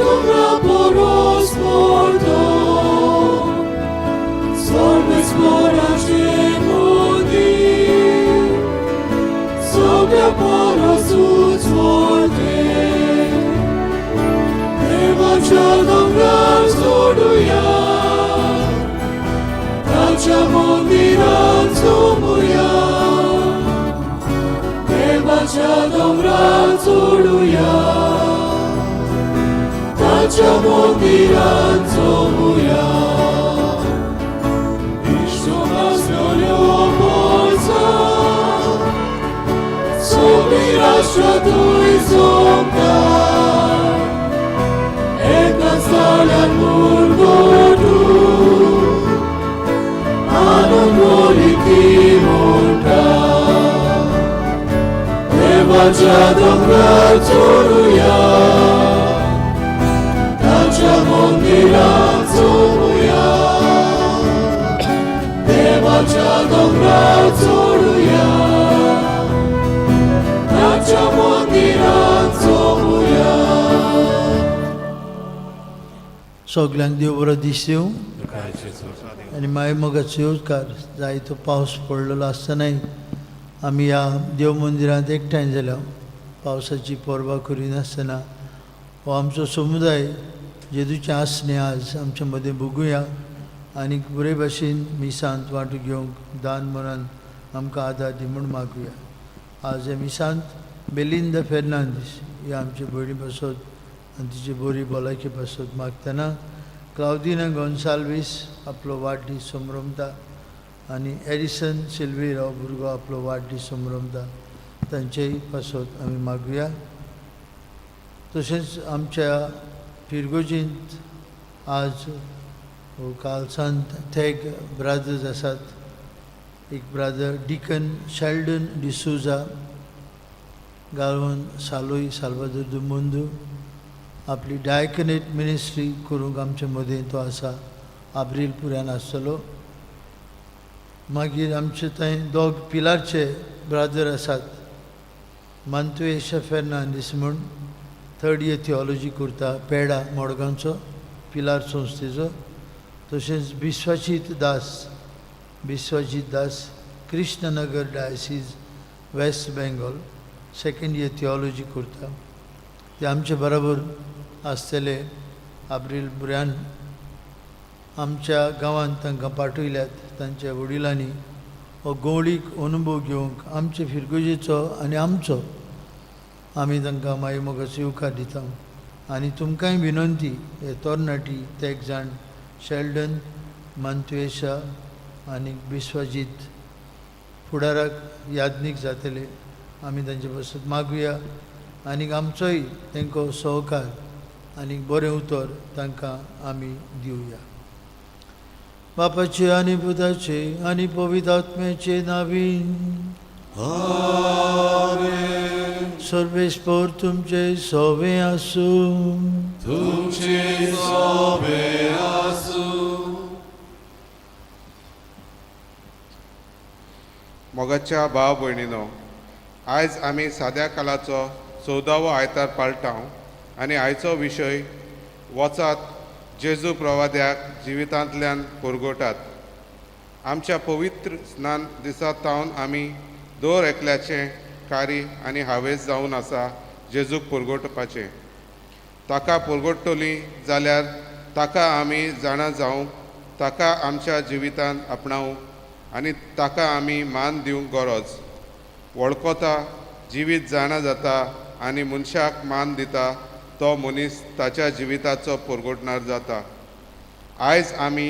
डोंगरा पोरोस मोडतो सर्वेस्पराचे मंदीर सगळ्या परसूच व्हडलें. देवाच्या दोंगरार चडुया, ताच्या मंदिरात जमुया. देवाच्या दोंगरार चडुया, ताच्या मंदिरात जमुया. इश्टो आसलेल्यो वर्सां सगळीं राष्ट्रां थंय जमता, एका स्थळार मुरगटून आनंद ती म्हणटा. देवाच्या दोंगरार चडुया, ताच्या मंदिरात जमुया. देवाच्या दोंगरार चडुया, ताच्या मंदिरात जमुया. सगल्यांक देव बरो दीस दिवं आनी मागीर मोगाचो येवकार. जायतो पावस पडलेलो आसतनाय आमी ह्या देव मंदिरांत एकठांय जाल्या. पावसाची पर्वा करिनासतना हो आमचो समुदाय जेजूचें आसणें आज आमच्या मदें भोगुया आनी बरे भाशेन मिसांत वांटो घेवंक दान मनान आमकां आदार दी म्हूण मागुया. आज ह्या मिसांत बेलिंदा फेर्नांदीस ही आमचे भयणी पासत आनी तिची बरी भलायकी पासत मागतना, क्लावदिना गोन्साल्वीस आपलो वाडदीस संभ्रमता आनी एडिसन सिल्वेरा हो भुरगो आपलो वाडदीस संभ्रमता, तांचेय पासत आमी मागुया. तशेंच आमच्या फिरगोजींत आज कालसान थेग ब्रादर्स आसात. एक ब्रादर डिकन शेल्डन डिसोजा, गालवन सालोय साल्वादोर दु मुंदू, आपली डायकनेट मिनिस्ट्री करूंक आमचे मदें तो आसा, आब्रील पुऱ्यान आसतलो. मागीर आमचे थंय दोग पिलारचे ब्रादर आसात. मांतुएशा फेर्नांदीस म्हूण थर्ड इयर थियोलॉजी करता, पेडा मडगांवचो, पिलार संस्थेचो. तशेंच Biswajit Das, Biswajit Das, Krishnanagar diocese, West Bengal, second year theology करता. ते आमचे बरोबर आसतले आब्रील बुऱ्यान. आमच्या गांवांत तांकां पाठयल्यात तांच्या वडिलांनी, हो गवळीक अनुभव घेवंक आमचे फिरगोजेचो आनी आमचो. आमी तांकां माई मोगाचो येवकार दिता आनी तुमकांय विनंती, हे तरणाटी तेग जाण, शेल्डन, मांतुएशा आनी बिस्वाजीत, फुडाराक याज्ञीक जातले. आमी तांचे पासत मागुया आनी आमचोय तांकां सहकार आनी बरें उतर तांकां आमी दिवया. बापाचे आनी पुताचे आनी पवित्र आत्म्याचे नावीन. सर्वेस्पर तुमचे सोवे आसूं. तुमचे सोबे आसूं. मोगाच्या भाव भयणीनो, आयज आमी साद्या कालाचो 14वो आयतार पाळटा आनी आयचो विशय वचात, जेजू प्रवाद्याक जिवितांतल्यान पुरगोटात. आमच्या पवित्र स्नान दिसा तावन आमी दर एकल्याचें कार्य आनी हावेस जावन आसा जेजूक पुरगोटपाचें. ताका पुरगोट्टली जाल्यार ताका आमी जाणा जावंक, ताका आमच्या जिवितांत आपणावंक आनी ताका आमी मान दिवंक गरज. वळखता, जिवीत जाणा जाता आनी मनशाक मान दिता तो मनीस ताच्या जिविताचो पुरगोटणार जाता. आयज आमी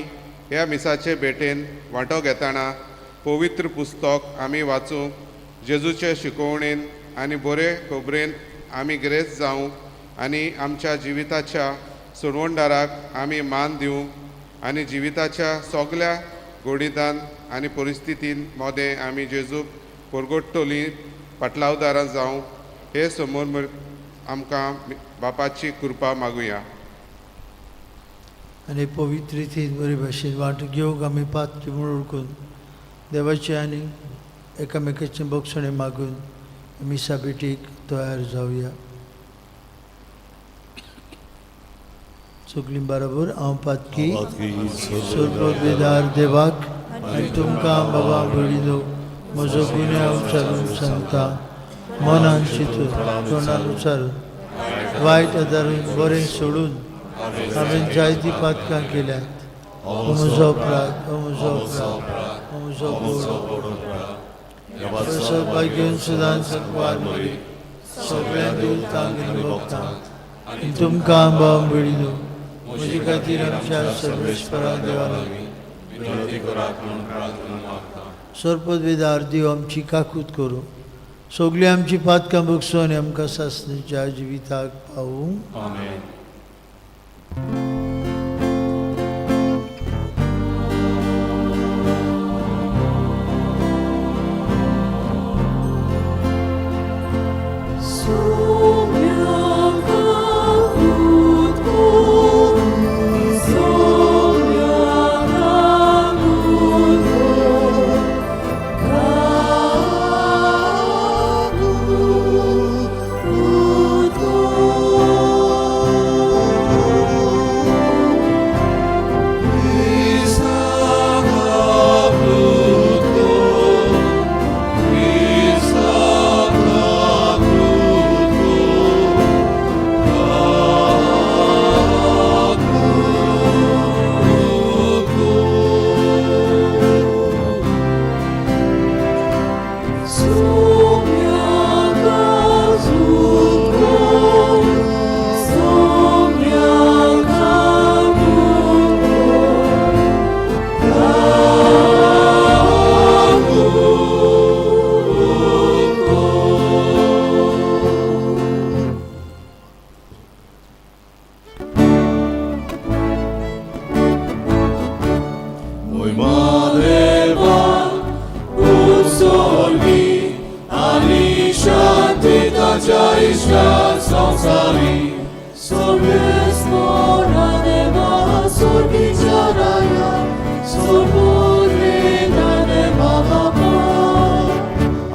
ह्या मिसाचे भेटेन वांटो घेतना पवित्र पुस्तक आमी वाचूंक, जेजूचे शिकोवणेन आनी बरे खबरेन आमी गिरेस्त जावंक आनी आमच्या जिविताच्या सोडवणदाराक आमी मान दिवंक आनी जिविताच्या सगल्या गोडितान आनी परिस्थितीन मदें आमी जेजूक परगोट्टली पाटलावदारां जावंक हे समोर आमकां बापाची कृपा मागुया. आनी पवित्र रितीन बरे भाशेन वांटो घेवंक आमी पात्र म्हूण वळखून देवाचें आनी एकामेकाचें बक्षणें मागून मिसा भेटीक तयार जावया. सगळीं बरोबर हांव पातकी सर्वविदार देवाक आनी तुमकां बाबा भयणीनो म्हजो गुन्यांव उच्चारून सांगता मनान चिंतून तोंडान उच्चारून वायट आदारून बरें सोडून हांवें जायतीं पातकां केल्यांत. हो म्हजो अपराध, हो म्हजो अपराध, हो म्हजो व्हड अपराध. भाग्यन सदांच वार मरी सगळ्या दुतांक आनी भक्तांक आनी तुमकां भाव भयणीनो म्हजे खातीर आमच्या सर्वेस्परा देवा लागीं सरपदवेदार देव आमची काकूत करूं, सगळीं आमची पातकां भोगसूं आनी आमकां सासणीच्या जिविताक पावूं. आमेन.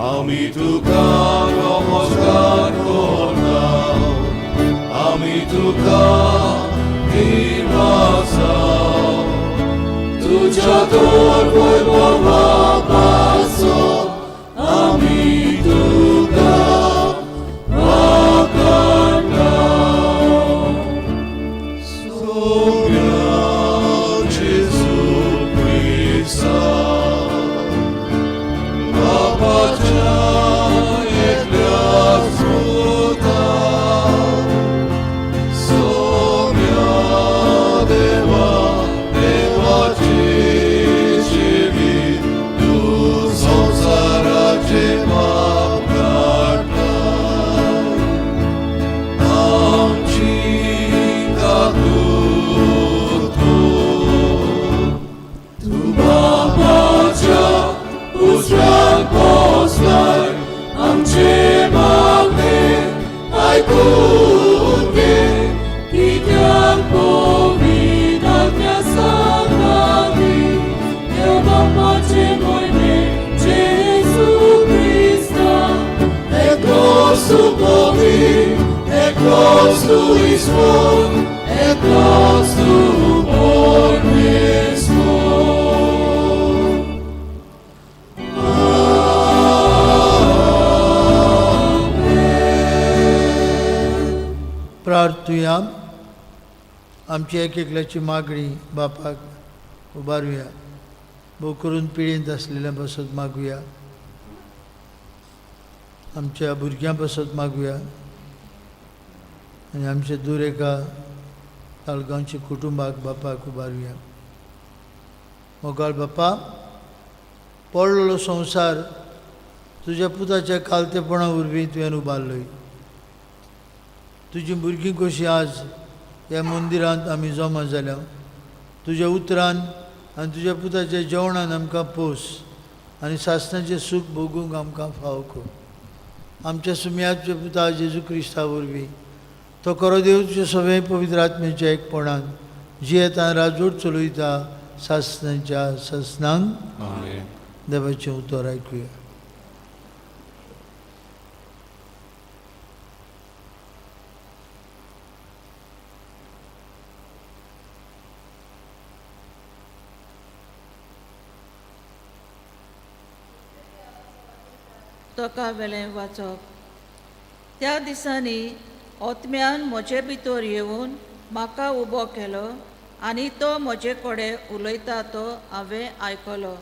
আমি তুকা নমস্কার করতাম, আমি তুকা তুঝা তোর আমি তুকা प्रार्थुया. आमची एक एकल्याची मागणी बापाक उबारुया, भोव करून पिळेंत आसलेल्या पासत मागुया, आमच्या भुरग्यां पासत मागुया आनी आमच्या दूर एका तालगांवच्या कुटुंबाक बापाक उबारुया. मोगाळ बापा, पडलेलो संवसार तुज्या पुताच्या कालतेपणा वरवीं तुवें उबारलोय. तुजी भुरगीं कशीं आज ह्या मंदिरांत आमी जमा जाल्या, तुज्या उतरान आनी तुज्या पुताच्या जेवणान आमकां पोस आनी सासणाचें सूख भोगूंक आमकां फावो कर. आमच्या सुम्याच्या पुता जेजू क्रिस्ता वरवीं तो खरो देव तुज्या सगळें पवित्र आत्म्याच्या एकपणान जियेता राजवट चलयता सासणाच्या सासणांक. देवाचें उतर आयकुया. पुस्तका वेलें वाचप. त्या दिसांनी ओतम्यान म्हजे भितर येवन म्हाका उबो केलो आनी तो म्हजे कडेन उलयता तो हांवें आयकलो.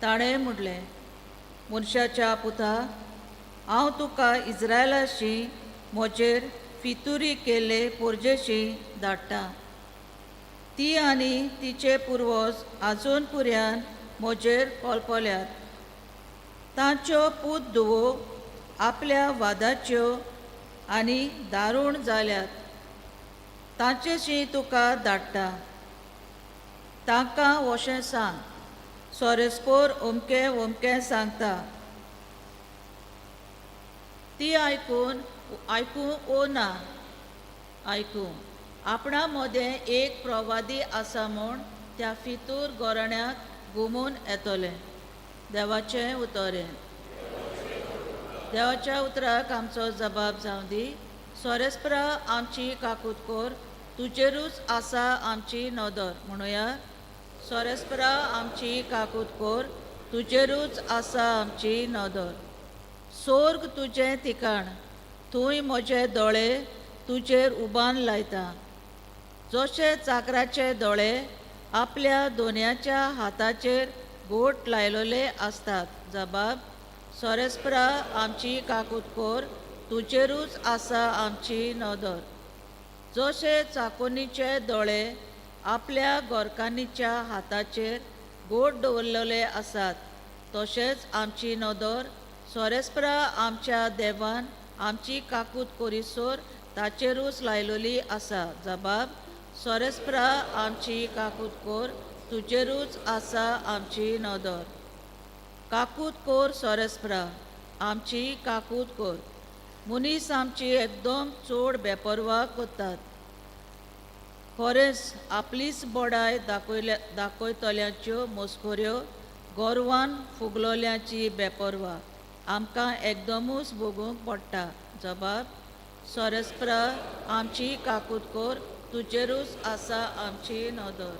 ताणें म्हणलें, मनशाच्या पुता, हांव तुका इज्रायलाशी म्हजेर फितुरी केल्ले पोरजेशी धाडटा. ती आनी तिचे पुर्वज आजून पुऱ्यान म्हजेर कोलपोल्यात. तांच्यो पूत धुवो आपल्या वादाच्यो आनी दारूण जाल्यात. तांचेशी तुका धाडटा. तांकां अशें सांग, सोरेस्पोर अमकें अमकें सांगता. ती आयकून आयकूं ओ ना आयकूं, आपणा मदें एक प्रवादी आसा म्हूण त्या फितूर गोरण्याक घुमून येतलें. देवाचें उतरें. देवाच्या उतराक आमचो जबाब जावं दी. सोरेस्परा आमची काकूत कर, तुजेरूच आसा आमची नदर. म्हणुया, सोरेस्परा आमची काकूत कर, तुजेरूच आसा आमची नदर. सोर्ग तुजें ठिकाण, थंय म्हजे दोळे तुजेर उबान लायता. जशे चाकराचे दोळे आपल्या दोनयाच्या हाताचेर गोट लायलेले आसतात. जबाब, सोरेस्परा आमची काकूत कर, तुजेरूच आसा आमची नदर. जशे चाकोनीचे दोळे आपल्या गोरकांनीच्या हाताचेर गोट दवरलेले आसात, तशेंच आमची नदर सोरेस्परा आमच्या देवान आमची काकूत करीसर ताचेरूच लायलेली आसा. जबाब, सोरेस्परा आमची काकूत कर, तुजेरूच आसा आमची नदर. काकूत कोर सोरेस्परा आमची काकूत कोर. मनीस आमची एकदम चड बेपरवा करतात. खरेंच आपलीच बडाय दाखयल्या दाखयतल्यांच्यो मस्कऱ्यो गोरवान फुगलोल्यांची बेपरवा आमकां एकदमूच भोगूंक पडटा. जबाब, सोरेस्परा आमची काकूत कोर, तुजेरूच आसा आमची नदर.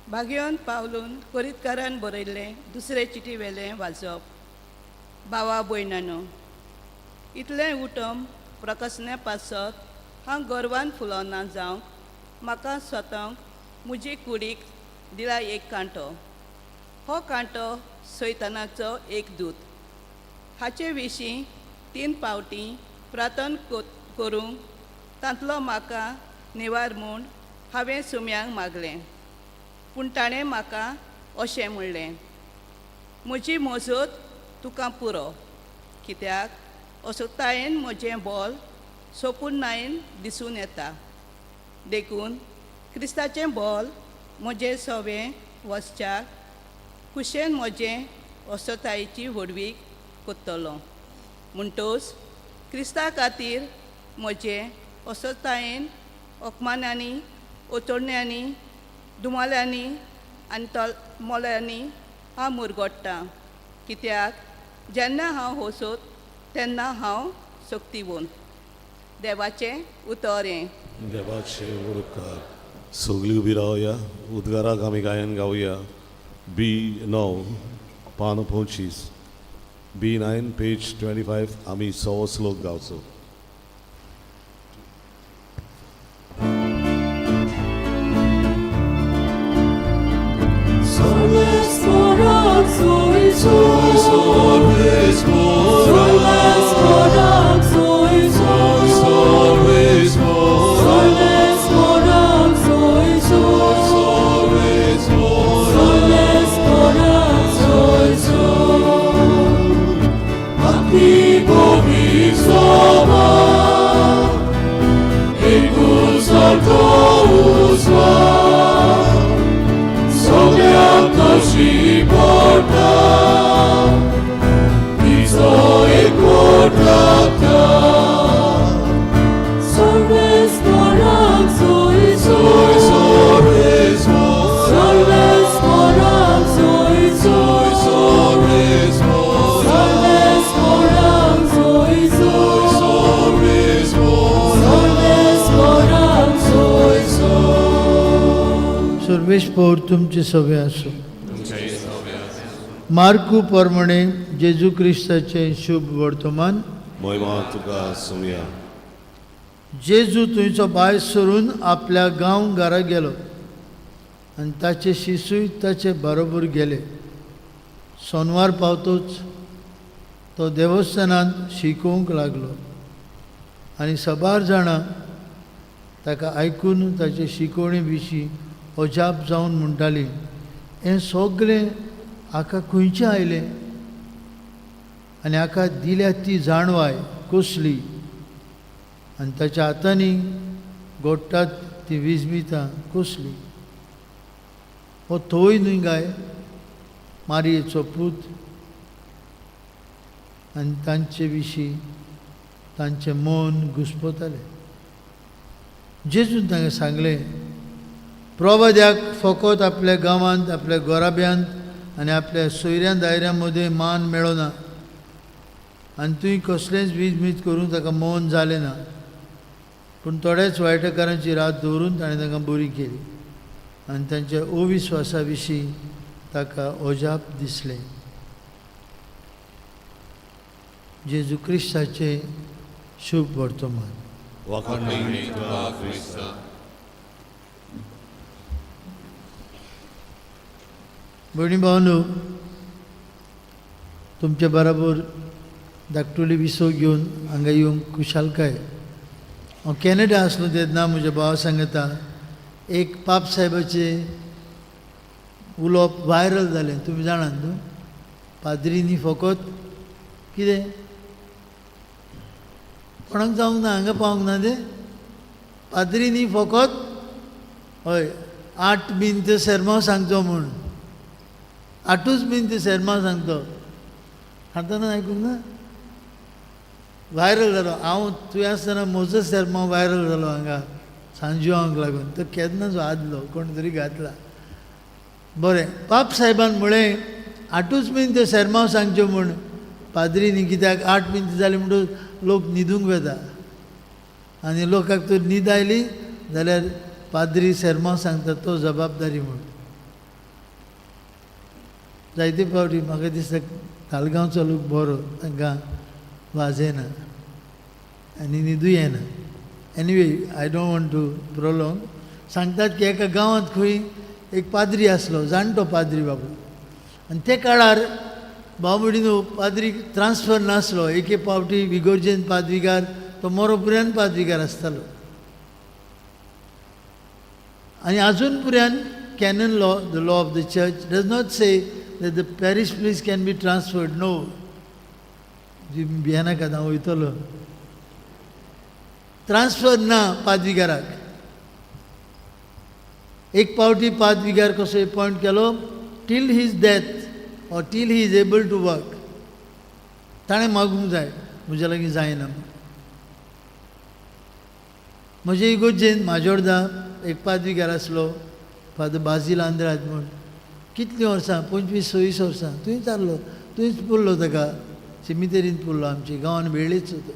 भाग्यवन पावलून कोरीतकारान बरयल्लें दुसरे चिटी वेलें वाचप. भावा भयणानो, इतलें उटम प्रकाशना पासत हांव गर्वान फुलना जावंक म्हाका स्वताक म्हजी कुडीक दिला एक कांटो. हो कांटो सैतानाचो एक दूत. हाचे विशीं 3 फावटीं प्रार्थन करूंक तांतलो म्हाका निवार म्हूण हांवें सुम्यांक मागलें. पूण ताणें म्हाका अशें म्हणलें, म्हजी मजत तुका पुरो, कित्याक असोतायेन म्हजें बोल सोपुर्णायेन दिसून येता. देखून क्रिस्ताचें बोल म्हजें सवें वसच्याक कुशेन म्हजें असोतायेची व्हडवीक कोत्तलो. म्हणटोच क्रिस्ता खातीर म्हजें असोतायेन अपमानांनी, ओतोडण्यांनी, दुमाल्यांनी आनी तलमोल्यांनी हांव मुरगोट्टां. कित्याक जेन्ना हांव होसत तेन्ना हांव सक्तिवंत. देवाचें उतर हें. देवाचे उपकार. सगळीं उबी रावया, उद्गाराक आमी गायन गावया. बी 9 पान 25, बी 9 पेज 25 आमी 100 श्लोक गावचो. Happy Bobby. सर्वेस्पोर तुमचे सवे आसूं. मार्कू प्रमाणे जेजू क्रिस्ताचें शुभ वर्तमान. महिमा तुका सोमया. जेजू थंयचो भायर सरून आपल्या गांव घरा गेलो आनी ताचे शिशूय ताचे बरोबर गेले. सोनवार पावतोच तो देवस्थानांत शिकोवंक लागलो आनी सबार जाणां ताका आयकून ताचे शिकोवणे विशीं अजाप जावन म्हणटालीं, हें सगळें हाका खंयचें आयलें आनी हाका दिल्या ती जाणवाय कसली आनी ताच्या हातांनी घडटात ती विजमितां कसली? हो थंय न्हय गाय मारयेचो पूत? आनी तांचे विशीं तांचें मन घुस्पतालें. जेजून तांकां सांगलें, प्रवाद्याक फकत आपल्या गांवांत, आपल्या गोराब्यांत आनी आपल्या सोयऱ्यां दायऱ्यां मदें मान मेळना आनी तुवें कसलेंच वीजमीज करूंक ताका मन जालें ना, पूण थोड्याच वायटकारांची रात दवरून ताणें तांकां बरी केली आनी तांच्या अविस्वासा विशीं ताका अजाप दिसलें. जेजू क्रिस्ताचें शुभ वर्तमान. वाखाणणी तुका क्रिस्ता. भयणी भावनो, तुमचे बराबर धाकटुली विसव घेवन हांगा येवंक खुशालकाय. हांव कॅनडा आसलो तेन्ना म्हज्या भावा सांगता एक पाप साहेबाचें उलोवप व्हायरल जालें. तुमी जाणात न्हू, पाद्रींनी फकत कितें कोणाक जावंक ना, हांगा पावंक ना तें. पाद्रींनी फकत हय 8 मिनटां सेर्मांव सांगचो म्हूण, 8ूच मिनटां सेर्मांव सांगतो. आतां आयकूंक ना, व्हायरल जालो. हांव तुवें आसतना म्हजो सेर्मांव व्हायरल जालो हांगा सांजुआंक लागून. तो केन्नाच आदलो कोण तरी घातला. बरें, पाप साहेबान म्हळें 8ूच मिनटां सेर्मांव सांगच्यो म्हूण पाद्रींनी, कित्याक 8 मिनटां जालीं म्हणटकच लोक न्हिदूंक वता आनी लोकांक तर न्हीद आयली जाल्यार पाद्री सेर्मांव सांगता तो जबाबदारी म्हूण. जायते फावटी म्हाका दिसता तालगांवचो लोक बरो, तांकां वाज येना आनी न्हिदूय येना. Anyway, I don't want to prolong. सांगतात की एका गांवांत खंय एक पाद्री आसलो, जाणटो पाद्री बाबू, आनी ते काळार बाबडीनो पाद्री ट्रान्सफर नासलो. एके फावटी विगोर्जेन पाद्रीगार तो मोरो पुऱ्यान पाद्रीगार आसतालो आनी आजून पुऱ्यान canon law, the law of the church does not say that the parish priest can be transferred. No, भियेनाकात, हांव वयतलो. ट्रान्सफर ना पाद्रीगाराक. एक फावटी पाद्रीगार कसो एपॉयंट केलो, till his death or till he is able to work. ताणें मागूंक जाय, म्हज्या लागीं जायना. म्हजे इगोर्जेन म्हाजोर्दा एक पाद्रीगार आसलो, फादर बाजील आंद्राद म्हूण. कितलीं वर्सां, 25-26 वर्सां थंयच जाल्लो, थंयच पुरलो ताका, सिमितेरीन पुरलो. आमच्या गांवान वेळेच तो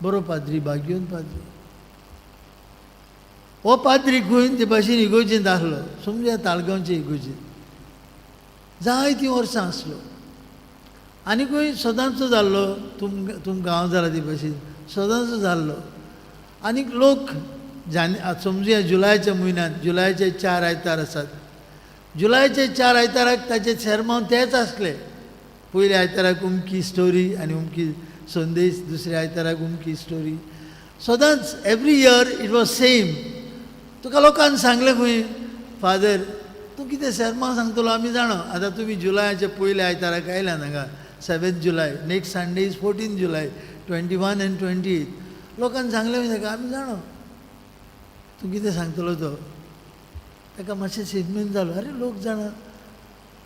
बरो पाद्री, भाग्योन पाद्री. हो पाद्री खंय ते भाशेन इगोर्जेंत आसलो, समजा ताळगांवचे इगोर्जेंत जायतीं वर्सां आसलो. आनी खंय सदांचो जाल्लो, तुमकां हांव जाला ते भाशेन सदांचो जाल्लो. आनीक लोक समजुया जुलायच्या म्हयन्यांत, जुलायचे 4 आयतार आसात, जुलायचे 4 आयताराक ताचे सेर्मांव तेच आसले. पयल्या आयताराक उमकी स्टोरी आनी उमकी संदेश, दुसऱ्या आयताराक उमकी स्टोरी, सदांच every year it was same. तुका लोकान सांगलें खंय, फादर तूं कितें सेर्मांव सांगतलो आमी जाणा. आतां तुमी जुलायाच्या पयल्या आयताराक आयल्यात हांगा, 7 July, next Sunday is 14 July, 21 and 28. लोकान सांगलें खंय ताका, आमी जाणा तूं कितें सांगतलो तो. ताका मातशें सेटमेंट जालो, आरे लोक जाणा.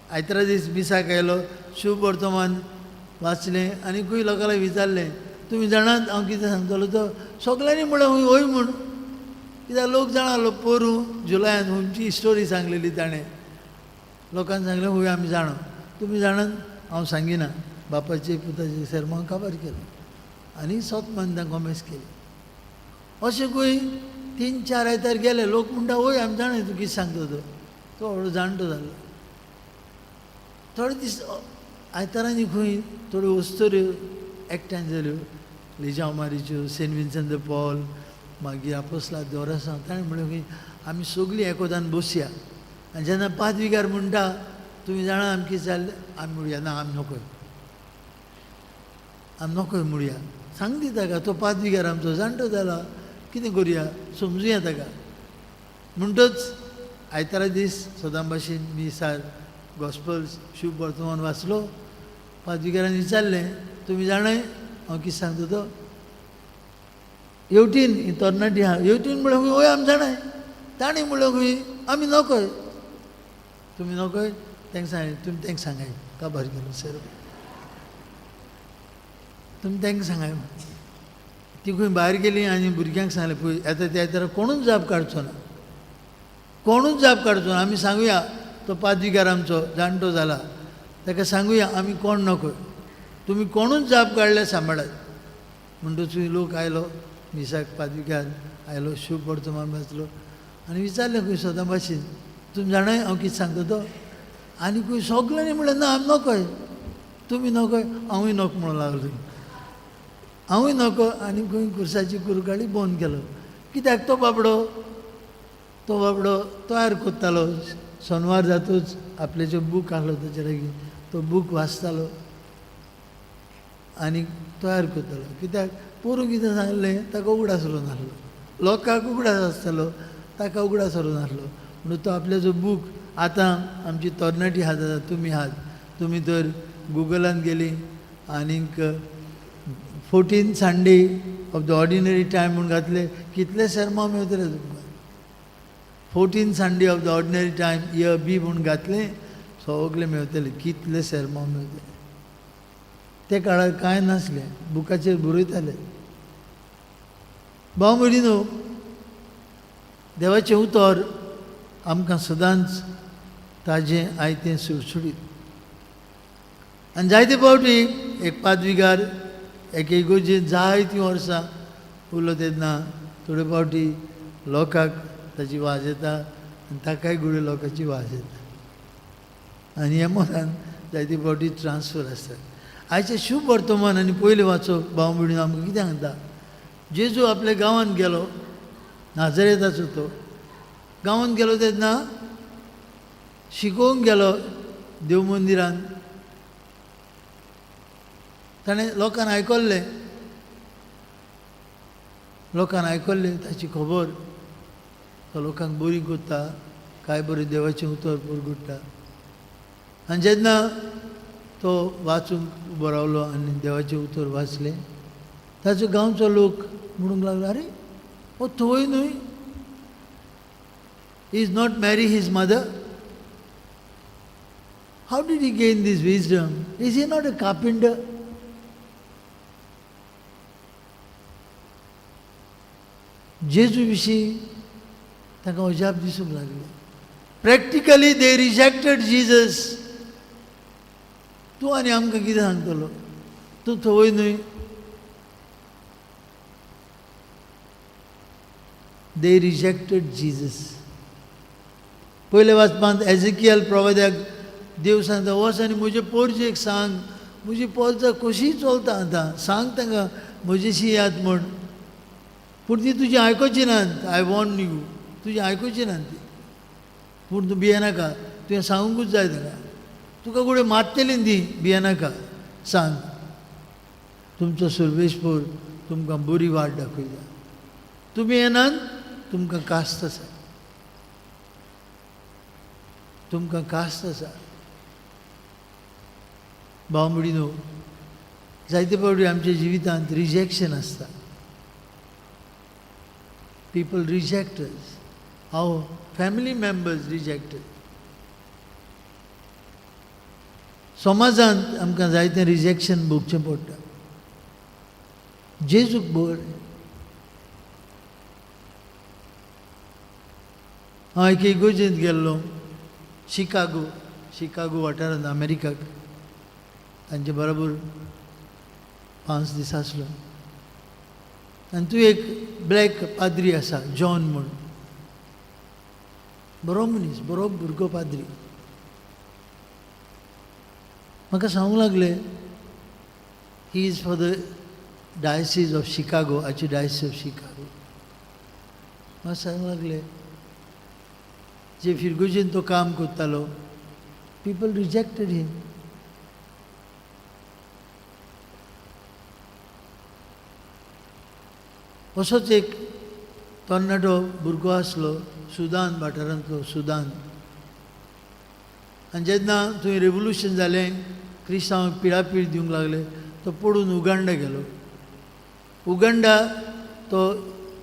आयतारा दीस मिसाक आयलो, शुभ वर्तमान वाचलें आनी खंय लोकांक विचारलें, तुमी जाणात हांव कितें सांगतलो तो? सगल्यांनी म्हणलें हय हय म्हूण, कित्याक लोक जाणा आसलो पोरूं जुलायान खंयची स्टोरी सांगलेली ताणें. लोकांक सांगलें हय आमी जाणा, तुमी जाणात हांव सांगिना. बापाचे पुताचे सेर्मांव काबार केलो आनी सोत मनदां कोमेस केली. अशें खंय 3-4 आयतार गेले, लोक म्हणटा हय आमी जाणा तूं कितें सांगता तो. तो व्हडलो जाणटो जालो. थोडे दीस आयतारांनी खंय थोड्यो वस्तुऱ्यो एकठांय जाल्यो, लिजांव मारीच्यो, सेंट विन्संट the Paul, मागीर आपोसला दोरासांव. ताणें म्हणलें खंय आमी सगलीं एकोदान बसया आनी जेन्ना पादविगार म्हणटा तुमी जाणा आमी कितें जालें, आमी म्हणया ना आमी नकोय, आमी नकोय म्हणया. सांग दी ताका, तो पादविगार आमचो जाणटो जाला, कितें करुया समजुया ताका. म्हणटच आयतारा दीस सदां भाशेन मिसार गॉस्पल्स शुभ वर्तमान वाचलो. पादविगारान विचारलें तुमी जाणाय हांव कितें सांगता तो? येवटीन ही तरणाटी आहा, येवटीन म्हणलें खंय वय आमी जाणाय. तांणी म्हणलें खंय आमी नकोय, तुमी नकोय. तांकां सांगलें तुमी तांकां सांगाय, काबार गेलो सर, तुमी तांकां सांगाय. ती खंय भायर गेली आनी भुरग्यांक सांगलें पळय येता त्या आयतारा कोणूच जाप काडचो ना, कोणूच जाप काडचो ना. आमी सांगुया तो पादविगार आमचो जाणटो जाला, ताका सांगुया आमी कोण नकोय, तुमी कोणूच जाप काडल्यार सांबाळात. म्हणटच लोक आयलो मिसाक, पादविगार आयलो, शुभ वर्तमान वाचलो आनी विचारलें खंय सदां भाशेन तुमी जाणाय हांव कितें सांगता तो? आनी खंय सगल्यांनी म्हणलें ना आमी नकोय, तुमी नकोय, हांवूय नको म्हणूंक लागलो, हांवूय नको. आनी खंय खुर्साची कुरकाळी बंद केलो. कित्याक तो बाबडो, तो बाबडो तयार करतालो. सोनवार जातूच आपल्याचो बूक आहलो ताचे लागीं, तो बूक वाचतालो आनी तयार करतालो. कित्याक पोरूं कितें सांगलें ताका उगडास उरूंक नासलो, लोकांक उगडास आसतालो, ताका उगडास उरूंक नासलो. म्हणून तो आपल्याचो बूक आतां आमची तरणाटी आहात, आतां तुमी आहात, तुमी तर गुगलान गेली आनीक 14 Sunday of the ordinary time म्हूण घातले, कितले सेर्मांव मेळटले तुमकां. 14 Sunday of the ordinary time year B म्हूण घातले, सगळे मेळटले, कितले सेर्मांव मेळटले. ते काळार कांय नासलें, बुकाचेर बरयताले. भाव भयणीनो, देवाचें उतर आमकां सदांच ताजें आयतें सुडसुडीत. आनी जायते फावटी एक पादविगार एक इगोर्जेंत जायतीं वर्सां उरलो तेन्ना थोडे फावटी लोकांक ताची वाज येता आनी ताकाय घडये लोकांची वाज येता आनी ह्या मनान जायते फावटी ट्रान्सफर आसतात. आयचें शुभ वर्तमान आनी पयलें वाचप भाव भयणीनो आमकां कितें सांगता? जेजू आपल्या गांवांत गेलो, नाजरेताचो तो गांवांत गेलो तेन्ना शिकोवंक गेलो देव मंदिरान. ताणें लोकांक आयकल्लें, लोकांक आयकल्लें ताची खबर, तो लोकांक बरी करता, काय बरें देवाचें उतर परगट्टा. आनी जेन्ना तो वाचूंक उबो रावलो आनी देवाचें उतर वाचलें, ताचो गांवचो लोक म्हणूंक लागलो, आरे हो थंय न्हय, is not Mary his mother? How did he gain this wisdom? Is he not a carpenter? जेजू विशीं तांकां अजाप दिसूंक लागलें. Practically they rejected Jesus. तूं आनी आमकां कितें सांगतलो, तूं थंय न्हय. They rejected Jesus. पयले वाचपांत एजिकियल प्रवाद्याक देव सांगता, वच आनी म्हजे पोरजेक सांग, म्हजी पोरजां कशी चलता आतां, सांग तांकां म्हजेशी याद म्हण. पूण ती तुजी आयकुची नात, I want you, तुजी आयकुची नात ती. पूण तूं भियेनाका, तुवें सांगूंकूच जाय तांकां, तुका गुडे मारतली ती, भियेनाका, सांग. तुमचो सर्वेस्पोर तुमकां बरी वाट दाखयता, तुमी येनात तुमकां कास्त आसा, तुमकां कास्त आसा. भाव भयणीनो, जायते फावटी आमच्या जिवितांत रिजेक्शन आसता. People reject us, our family members reject us. समाजांत आमकां जायतें रिजेक्शन भोगचें पडटा. जेजूक भोगलें. हांव एके इगोर्जेंत गेल्लो, शिकागो, शिकागो वाठारांत अमेरिकाक. तांचे बरोबर 5 दीस आसलो. आनी तूं एक ब्लॅक पाद्री आसा, जॉन म्हूण. बरो मनीस, बरो भुरगो पाद्री. म्हाका सांगूंक लागले, he is for the diocese of Chicago, archdiocese of Chicago. म्हाका सांगूंक लागले, जे फिरगोजेन तो काम करतालो, पिपल रिजेक्टेड हिम. असोच एक तरणाटो भुरगो आसलो, सुदान वाठारांतलो, सुदान. आनी जेन्ना थंय रेवोल्युशन जालें, क्रिस्तांवांक पिळापीळ दिवंक लागले, तो पडून उगांडा गेलो. उगांडा तो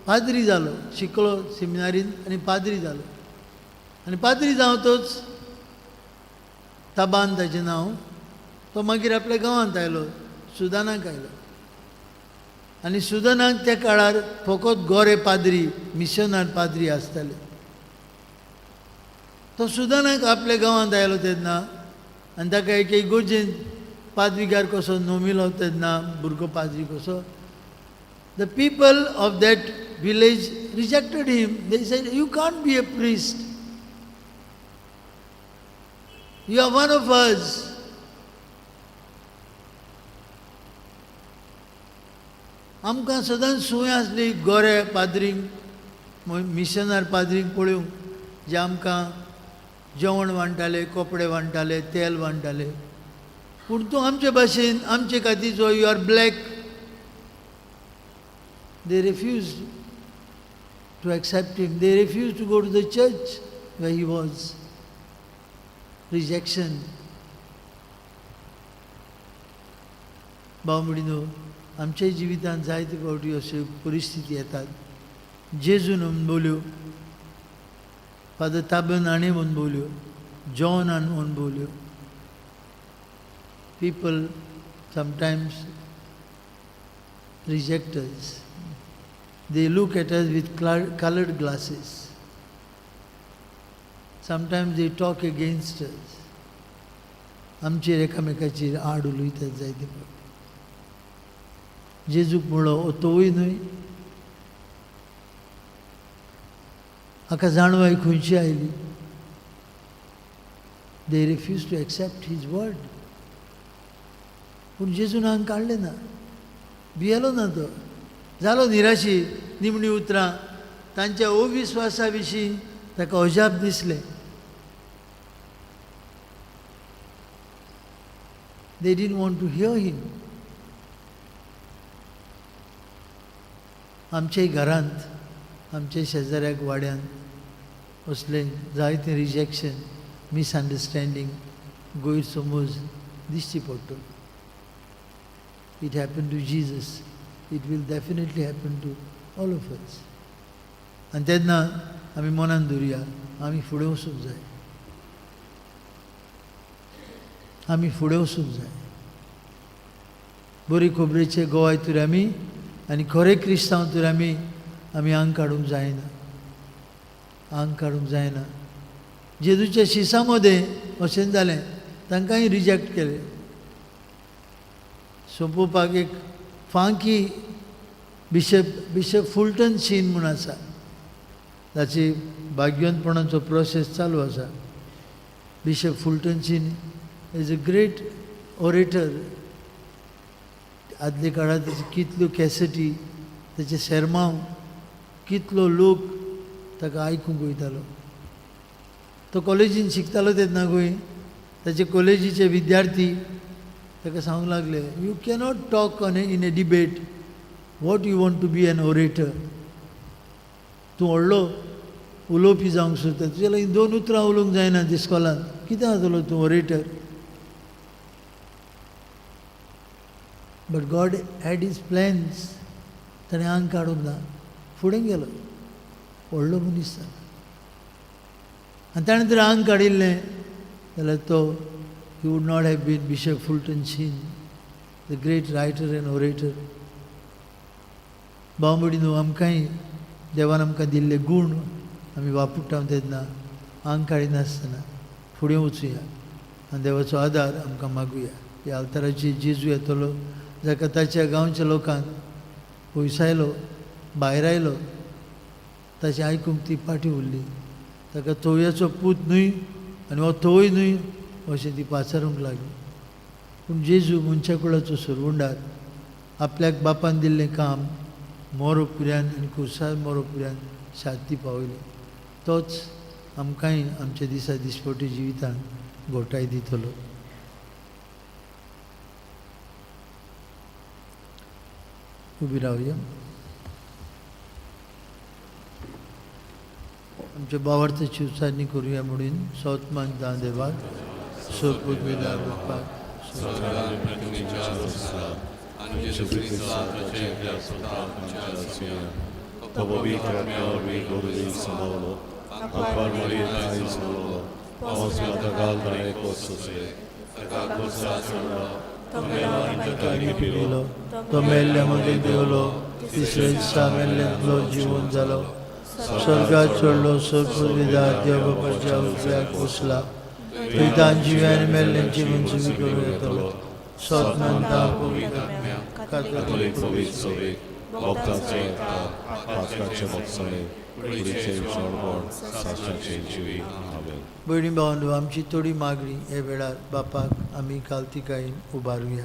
पाद्री जालो, शिकलो सेमिनारीन आनी पाद्री जालो. आनी पाद्री जावतच ताबान ताचें नांव, तो मागीर आपल्या गांवांत आयलो, सुदानाक आयलो. आनी सुदानाक त्या काळार फकत गोरे पाद्री, मिशनार पाद्री आसताले. तो सुदानाक आपल्या गांवांत आयलो तेन्ना आनी ताका एक इगोर्जेंत पाद्रीगार कसो नोमिलो तेन्ना, भुरगो पाद्री कसो, the people of that village rejected him. They said, you can't be a priest, you are one of us. आमकां सदांच संवय आसली गोरे पाद्रींक, मिशनार पाद्रींक पळोवंक, जे आमकां जेवण वांट्टाले, कपडे वांट्टाले, तेल वांट्टाले. पूण तूं आमचे भाशेन, आमचे कातीचो, you are black. They refuse to accept him. They refuse to go to the church where he was. Rejection. भाव भयणीनो, आमच्या जिवितांत जायते फावटी अश्यो परिस्थिती येतात. जेजून अणभवल्यो, फादर ताबन हाणें अणभवल्यो, जॉनान अणभवल्यो. People sometimes reject us. They look at us with colored glasses. Sometimes they talk against us. आमचेर एकामेकाचेर आड उलयतात जायते फावटी. जेजूक म्हणलो, तोवूय न्हय. हाका जाणवाय खंयची आयली? They refuse to accept his word. पूण जेजून आंग काडलें ना, भियेलो ना तो, जालो निराशी. निमणी उतरां, तांच्या अविस्वासा विशीं ताका अजाप दिसलें. They didn't want to hear him. आमच्याय घरांत, आमच्या शेजाऱ्याक, वाड्यांत असलें जायतें रिजेक्शन, मिसअंडरस्टँडींग, गैरसमज दिश्टी पडटलो. It happened to Jesus. It will definitely happen to all of us. आनी तेन्ना आमी मनान धरुया, आमी फुडें वचूंक जाय, आमी फुडें वचूंक जाय. बरी खबरेचे गोवाय तर आमी आनी खरे क्रिस्तांव तर आमी आंग काडूंक जायना, आंग काडूंक जायना. जेजूच्या शिसां मदें अशें जालें, तांकांय रिजेक्ट केलें. सोंपोवपाक एक फांकी बिशप फुलटन शीन म्हूण आसा, ताची भाग्यवंतपणाचो प्रोसेस चालू आसा. Bishop Fulton Sheen is a great orator. आदल्या काळार ताची कितल्यो कॅसेटी, ताचे सेरमांव, कितलो लोक ताका आयकूंक वयतालो. तो कॉलेजीन शिकतालो तेन्ना खंय ताचे कॉलेजीचे विद्यार्थी ताका सांगूंक लागले, you cannot talk on in a debate, what you want to be an orator? तूं व्हडलो उलोवपी जावंक सोदता, तुज्या लागीं दोन उतरां उलोवंक जायना इस्कोलांत, कितें जातलो तूं orator? But God had his plans. ताणें आंग काडूंक ना, फुडें गेलो, व्हडलो मनीस जालो. आनी ताणें जर आंग काडिल्लें जाल्यार तो he would not have been Bishop Fulton Sheen, the great writer and orator. भाव भयणीनो, आमकांय देवान आमकां दिल्ले गूण आमी वापरता तेन्ना आंग काडिनासतना फुडें वचुया आनी देवाचो आदार आमकां मागुया. ह्या अवताराचेर जेजू येतलो, जाका ताच्या गांवच्या लोकांक पयसायलो, भायर आयलो, ताचें आयकूंक ती फाटीं उरली. ताका तोवयाचो पूत न्हय आनी हो तोवय न्हय अशें ती पाचारूंक लागली. पूण जेजू मनशा कुळाचो सरवंडार आपल्याक बापान दिल्लें काम मोरो पुऱ्यान आनी कुर्सार मोरो पुऱ्यान साती पावयली. तोच आमकांय आमच्या दिसा दिसपटी जिवितांत घोटाय दितलो. उबी रावया. आमच्या बावार्थाची उच्चारणी करुया म्हणून सौतमान दान देवाक सोपूत बापाक तो मेल्ल्या मदीं देवलो, तिसरे दिसा मेल्ल्यांतलो जिवन जालो, स्वर्गात चडलो, सोपूत देव बापाच्या उजव्याक बसला, थंय तान जिव्या आनी मेल्ल्यांची मनसुबी करूं येतलो. सतमानता पवित्र कातोलीक पवित्र सभेक भक्तांचो एकता पातकाचे भोगसणे कुडीचें विसवणपण सासणाचें जिवीत. आमेन. भयणी भावंडो, आमची थोडी मागणी हे वेळार बापाक आमी कालतिकायेन उबारुया.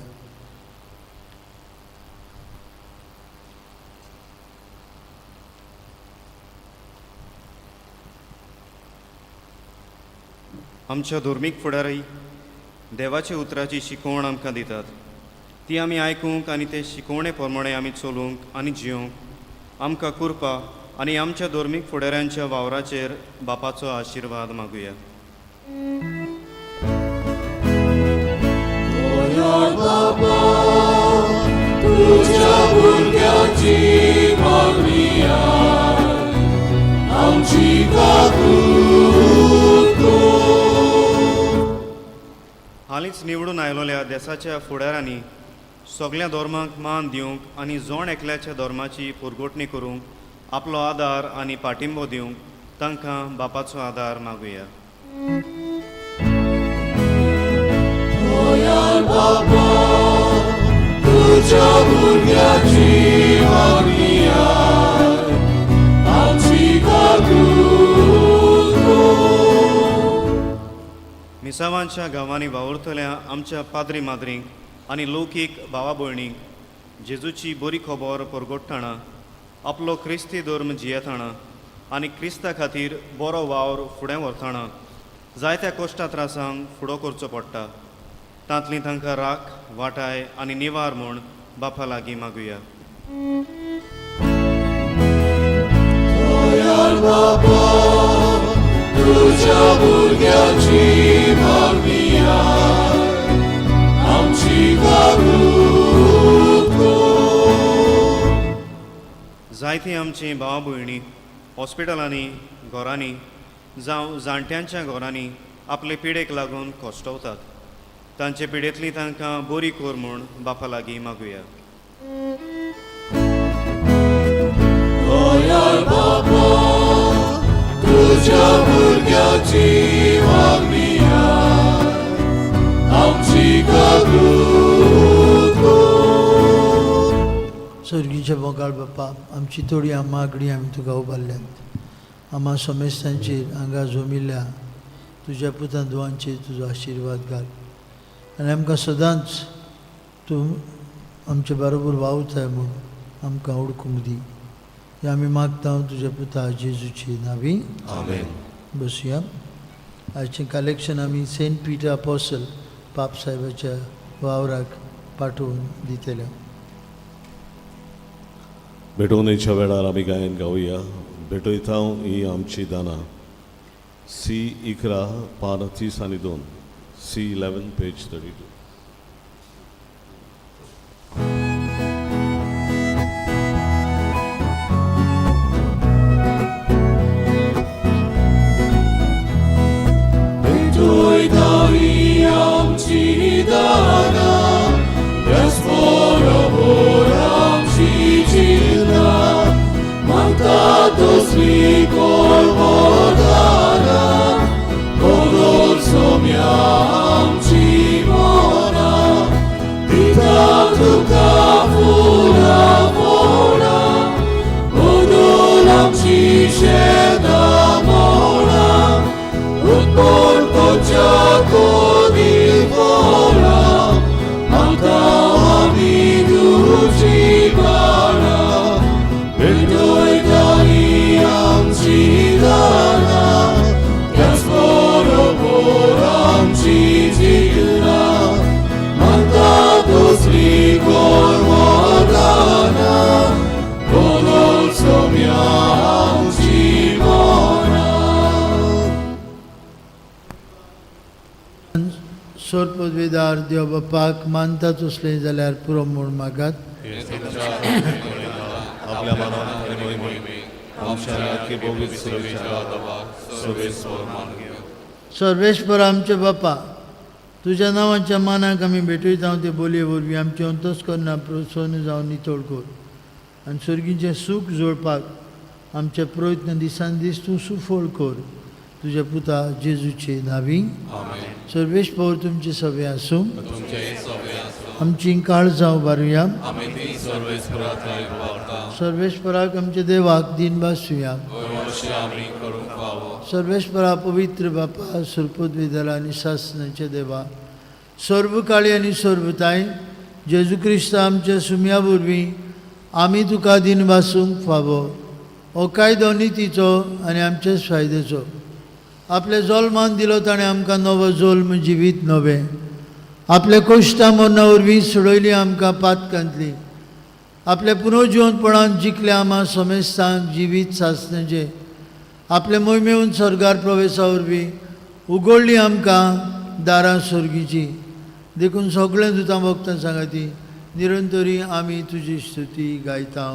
आमच्या धर्मीक फुडारी देवाच्या उतराची शिकवण आमकां दितात, ती आमी आयकूंक आनी ते शिकवणे प्रमाणे आमी चलूंक आनी जियोंक आमकां कृपा आनी आमच्या धर्मीक फुडाऱ्यांच्या वावराचेर बापाचो आशिर्वाद मागुया. हालींच निवडून आयलोल्या देसाच्या फुडारांनी सगळ्या धर्मांक मान दिवंक आनी जण एकल्याच्या धर्माची पुरगोटणी करूंक आपलो आदार आनी पाठिंबो दिवंक तांकां बापाचो आदार मागुया. मिसावांच्या गांवांनी वावुरतल्या आमच्या पाद्री माद्रींक आनी लौकीक भावा भयणींक जेजूची बरी खबर परगोडटना आपलो क्रिस्ती धर्म जियेतना आनी क्रिस्ता खातीर बरो वावर फुडें व्हरतना जायत्या कश्टा त्रासांक फुडो करचो पडटा. तांतली तांकां राख वाटाय आनी निवार म्हूण बापा लागीं मागुया. जायतीं आमचीं भाव भयणी हॉस्पिटलांनी, घरांनी जावं जाणट्यांच्या घरांनी आपले पिडेक लागून कश्टवतात. तांचे पिडेंतली तांकां बरी कर म्हूण बापा लागीं मागुया. सर्गीचे मोगाळ बापा, आमची थोडी मागणी आमी तुका उबारल्यात. आमा समेस्तांचेर हांगा जमिल्ल्या तुज्या पुतान धुवांचेर तुजो आशिर्वाद घाल आनी आमकां सदांच तूं आमचे बरोबर वावुरताय म्हूण आमकां उडकूंक दी. हें आमी मागता तुज्या पुता जेजूचे नांवी. आमेन. बसुया. आयचें कलेक्शन आमी सेंट पीटर अपोसल पाप साहेबाच्या वावराक पाठोवन दितले. भेटवणेच्या वेळार आमी गायन गावया. भेटयता ही आमची दानां. सी 11 पान 30 आनी 2, सी 11 पेज 32. सोरपदवेदार देव बापाक मानता तसलें जाल्यार पुरो म्हूण मागात. आपल्या मनान आनी मोहिमेक आमच्या नक्की बोगीत सुरवेच्या सर्वेस्पर मान घेवं. सर्वेश्वर आमचे बापा, तुज्या नांवाच्या मानाक आमी भेटयता ते बोलये वरवीं आमचें अंतस्करणां प्रोत्साहन जावन नितळ कर आनी सर्गीचें सूख जोडपाक आमचे प्रयत्न दिसान दीस तूं सुफळ कर. तुज्या पुता जेजूचे नावी. सर्वेस्पर तुमचे सगळे आसूं. आमची काळजां उबारुया. सर्वेस्पराक आमच्या देवाक दिन भासुया. सर्वेस्परा पवित्र बापा, सुरपद आनी सासनाचे देवा, सर्व काळी आनी सर्वताय जेजू क्रिस्त आमच्या सुम्या वरवीं आमी तुका दिन भासूंक फावो. हो कायदो नितीचो आनी आमच्याच फायद्याचो. आपल्या जल्मान दिलो ताणें आमकां नवो जल्म जिवीत नवें. आपल्या कश्टां मरणा वरवीं सोडयली आमकां पातकांतली. आपल्या पुनर्जिवनपणान जिखले आमा समेस्तांक जिवीत सासण्याचें. आपले मोहिमेवन स्वर्गार प्रवेशा वरवीं उगडली आमकां दारां सर्गीची. देखून सगळें दुतां भक्तां सांगाती निरंतरी आमी तुजी स्तुती गायता.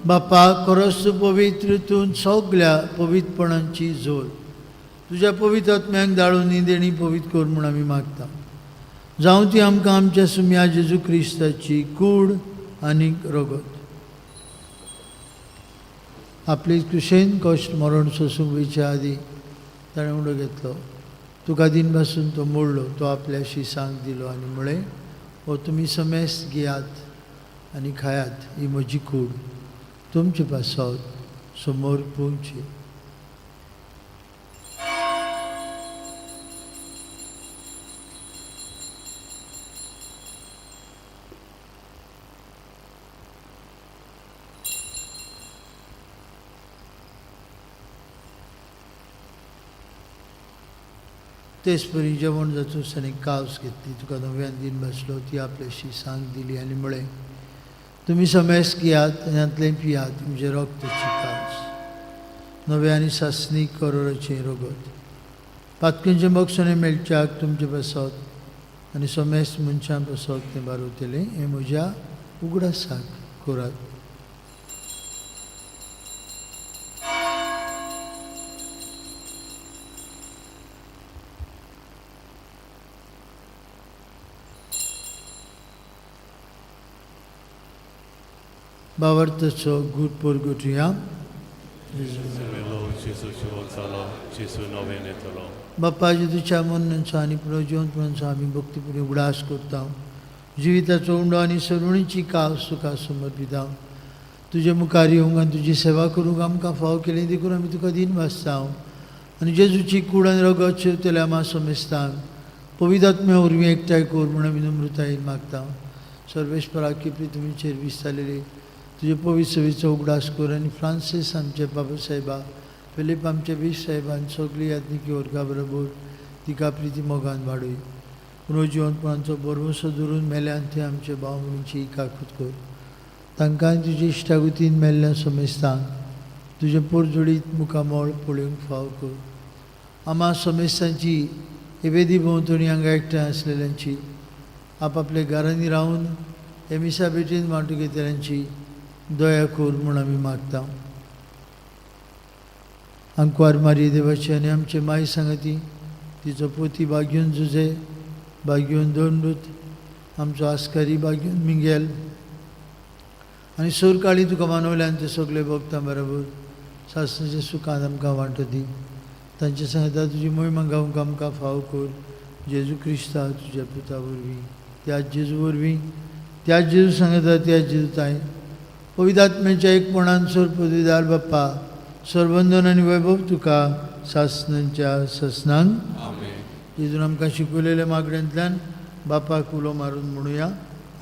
बापा, खरोच तूं पवित्र, तूं सगल्या पवित्रपणांची जोड. तुज्या पवित्र आत्म्याक दाळून निदेणी पवित्र कर म्हूण आमी मागता. जावं ती आमकां आमच्या सुम्या जेजू क्रिस्ताची कूड आनी रगत. आपले कृशेन कश्ट मरण सोसूंक वयच्या आदीं ताणें उडो घेतलो. तुका दिन पासून तो मोडलो. तो आपल्या शिसांक दिलो आनी म्हळें, हो तुमी समेस्त घेयात आनी खायात, ही म्हजी कूड तुमचे पासत समोर पोवची. तेच परी जेवण जातूच ताणें कावस घेतली. तुका नव्यान दिन बसलो. ती आपल्याशी सांग दिली आनी म्हळें, तुमी समेस्त घेयात आनी हातलें पियात, तुमचें रक्ताची कावस, नव्या आनी सासणी करोराचें रगत. पातकेंचें बक्षणें मेळच्याक तुमचें पासत आनी समेस्त मनशां पासत तें बारवतलें. हें म्हज्या उगडासाक करात. बावर्तचो गूट पोरगुटया. बाप्पा जेजूच्या मरणाचो आनी पुनर्जिवनपणाचो आमी भक्तीपुरी उगडास करता. जिविताचो उंडो आनी सरुणीची कावस तुका समर्पिता. तुजे मुखार येवंक आनी तुजी सेवा करूंक आमकां फाव केली देखून आमी तुका दिन वाचता. आनी जेजूची कूड आनी रगत शेवतल्या आमा समेस्तांक पवित्र आत्म्या वरवीं एकठांय कर म्हूण आमी नम्रतायेन मागता. सर्वेस्परा किपी तुमचेर विस्तारलेली तुजे पवित्र सेवेचो उगडास कर आनी फ्रांसीस आमचे बाबा साहेबा, फिलीप आमचे बीश साहेबान सगळी याज्ञिकी वर्गा बरोबर तिका प्रिती मोगान वाडय. पुनर्जिवनपणाचो भरवंसो धरून मेल्यान ते आमचे भाव म्हणूनची काकूत कर. तांकां तुजे इश्टागुतीन मेल्ल्या समेस्तांक तुजें पोरजोडीत मुखामळ पळोवंक फाव कर. आमा समेस्तांची हे वेदी भोंवतणी हांगा एकठांय आसलेल्यांची, आपापल्या घरांनी रावन हे मिसा भेटीन वांटू घेतल्यांची दया कर म्हूण आमी मागता. आंकवार मारी देवाची आनी आमचे माय सांगाती, तिचो पोती बागयोन जुजे, बागयोन दोंडूत, आमचो आस्कारी बागयोन मिंगेल आनी सोरकाळी तुका मानवल्यान ते सगळे भक्तां बरोबर सासणाच्या सुखान आमकां वांटो दी. तांचे सांगता तुजी मोहिमा गावंक आमकां फाव कर. जेजू क्रिस्ता तुज्या पुता वरवीं, त्याच जेजू वरवीं, त्याच जेजू सांगता, त्याच जेजू ताय पवित्र आत्म्याच्या एकपणान सोर पदवीदार बाप्पा सरबंधन आनी वैभव तुका सासनांच्या सासनांक. जेजून आमकां शिकवलेल्या मागण्यांतल्यान बापाक उलो मारून म्हणुया,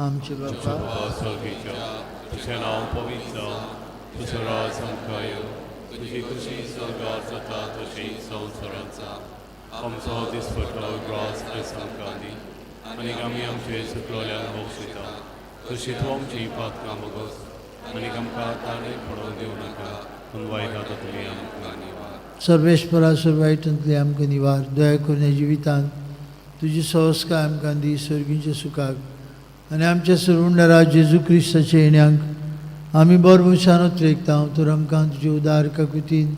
आमचे बापा स्वर्गीच्या, तुझें नांव पवित्र जावं, तुजो राज आमकां येवं, तुजी खुशी स्वर्गार जाता तशी संवसारांत जावं. आमचो दिसपट्टो ग्रास आयज आमकां दी, आनी आमी आमचे सुकलोल्यांक बक्षिता तशी तूं आमची पातकां भोगोस, आनी आमकां ताणें पडोवन दिवं नाका, पूण वायटा जातली आमकां निवार. सर्वेस्परा सर्वायटांतली आमकां निवार. दया करून ह्या जिवितांत तुजी संस्कार आमकां दी, सर्गीच्या सुखाक आनी आमच्या सरवंडरा जेजू क्रिस्ताच्या येण्याक आमी बरो मनशान उतरेकता. तर आमकां तुजे उदार काकुतीन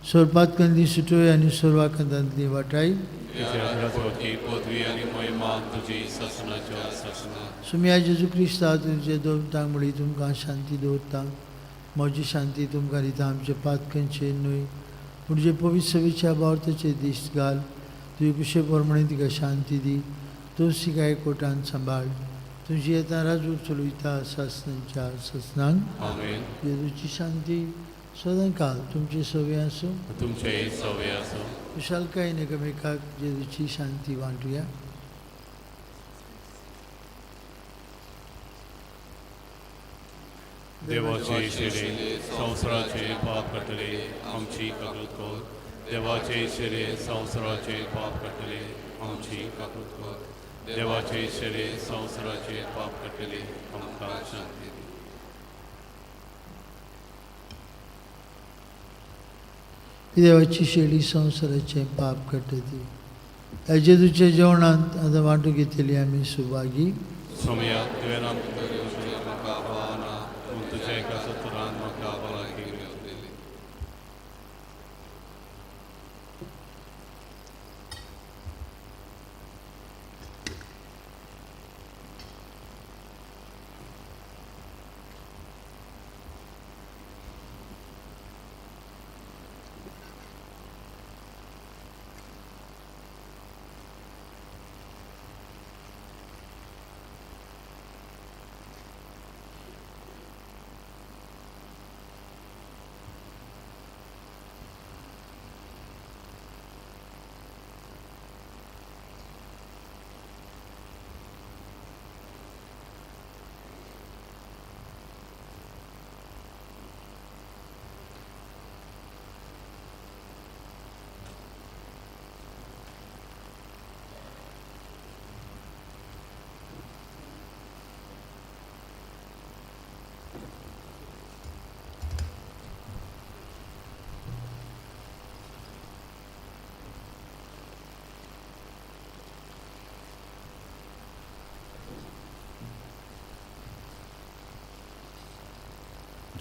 सोरपातकांतली सुटोय आनी सोरवाकांतांतली वाटाय. तुज्या पदवी आनी महिमा तुजी सासनाच्या सासना. सुमया जेजू क्रिस्ता तुमचे दोन तांगडी तुमकां शांती दवरता, म्हजी शांती तुमकां दिता. आमचे पातकांचे न्हय पूण जे पवित्र सभेच्या बावताचे दीस घाल, तुजे कुशे प्रमाणे तिका शांती दी. तूं तिका एकवटान सांबाळ, तुजी येता राजू चलयता सासनाच्या सासनांक. आमेन. जेजूची शांती सदां काल तुमचे सवे आसूं. तुमचे सवे आसूं. कुशालकायेन एकामेकाक जेजूची शांती वांटुया. देवाचे शेरे संवसाराचे पाप काडटले आमची काकूत कर. देवाचे शेरे संवसाराचे पाप काडटले आमची काकूत कर. देवाचे शेरे संवसाराचे पाप काडटले आमकां शांती दी. ही देवाची शेळी संवसाराचें पाप काडटा ती. ह्या जेजूच्या जेवणांत आतां वांटूंक घेतली आमी सुभागी. सोमया, तुवें आमकां घेवचें म्हाका पावना, पूण तुज्या एका सतरान म्हाका भलायकी मेळटली.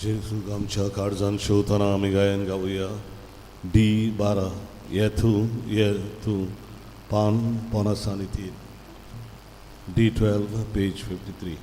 जेजूक आमच्या काळजान शेवतना आमी गायन गावया डी 12 ये तूं ये तूं, पान 53, डी 12 पेज 53.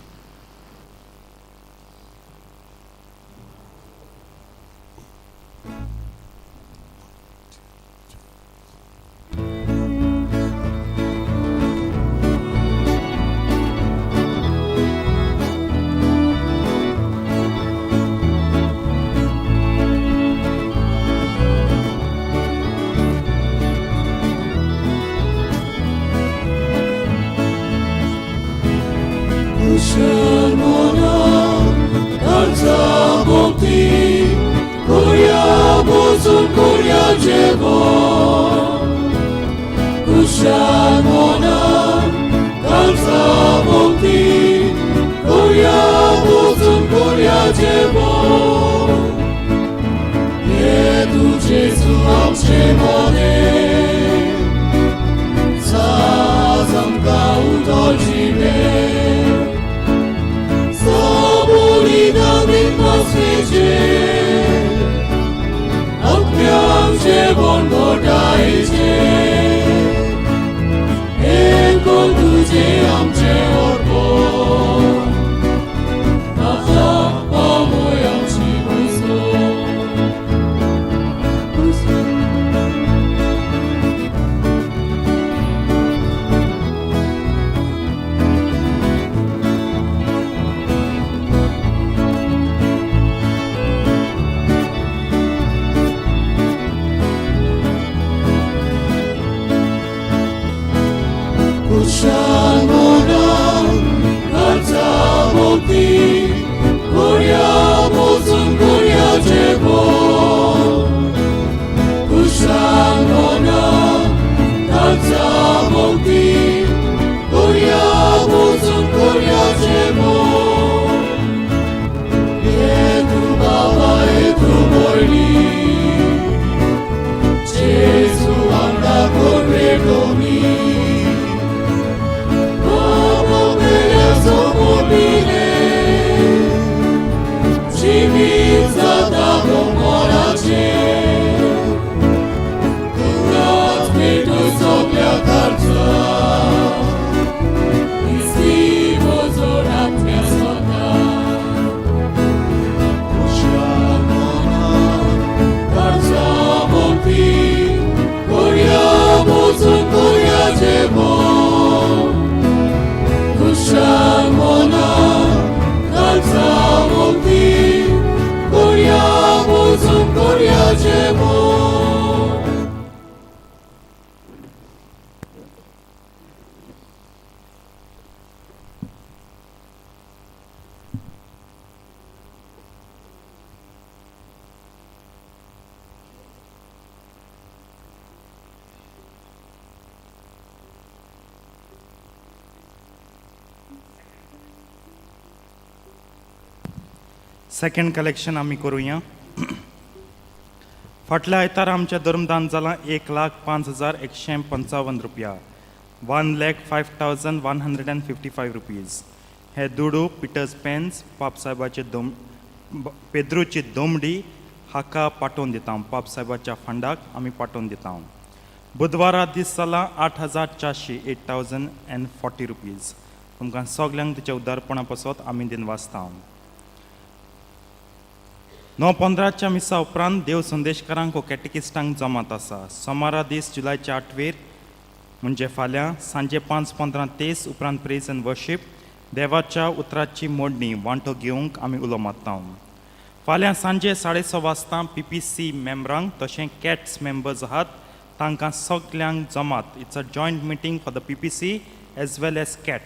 सेकंड कलेक्शन आमी करुया. फाटल्या आयतार आमचें धर्मदान जालां 1,05,155 रुपया, 1,05,155 rupees. हे दुडू पिटर्स पेन्स पापसाहेबाचे दोम पेद्रूची दोमडी हाका पाठोवन दिता, पापसाहेबाच्या फंडाक आमी पाठोवन दिता. बुधवारा दीस जाला 8,400, 8,040 rupees. तुमकां सगल्यांक तिच्या उदारपणा पासत आमी दिनवासता. 9:15च्या मिसा उपरांत देव संदेशकारांक वो कॅटेकिस्टांक जमात आसा. सोमारा दीस जुलायच्या 8वेर म्हणजे फाल्यां सांजे 5:15 तेस उपरांत प्रेज एंड वर्शीप, देवाच्या उतराची मोडणी, वांटो घेवंक आमी उलो मारता. फाल्यां सांजे 6:30 वाजता पीपीसी मेंबरांक तशें कॅट्स मेंबर्स आहात तांकां सगल्यांक जमात. It's a joint meeting for the PPC as well as CAT.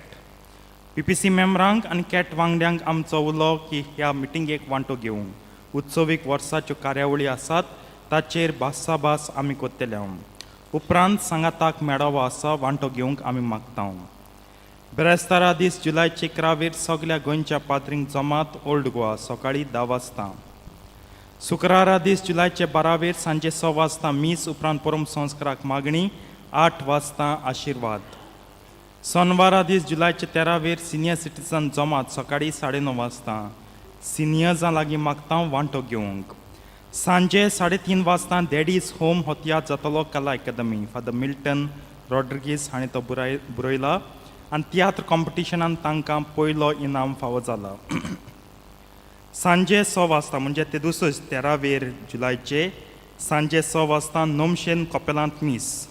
PPC मेंबरांक आनी कॅट वांगड्यांक आमचो उलो की ह्या मिटिंगेक वांटो घेवंक. उत्सवीक वर्साच्यो कार्यावळी आसात, ताचेर भासाभास आमी करतले. उपरांत सांगाताक मेळावो आसा, वांटो घेवंक आमी मागता. बिरेस्तारा दीस जुलायचे 11वेर सगल्या गोंयच्या पाद्रींक जमात, ओल्ड गोवा, सकाळीं 10 वाजता. शुक्रारा दीस जुलायचे 12वेर सांजे 6 वाजता मीस, उपरांत परम संस्काराक मागणी, 8 वाजता आशिर्वाद. सोनवारा दीस जुलायचे 13वेर सिनियर सिटीजन जमात सकाळीं 9:30 वाजता. सिनियर्सां लागीं मागता वांटो घेवंक. सांजे 3:30 वाजता डॅडीज होम हो तियात्र जातलो कला अकादमी. फादर मिल्टन रॉड्रिगीस हाणें तो बरयला आनी तियात्र कॉम्पिटिशनान तांकां पयलो इनाम फावो जाला. सांजे 6 वाजता म्हणजे ते दुसरोच 13वेर जुलायचे सांजे 6 वाजता नोमशेन कपेलांत मीस.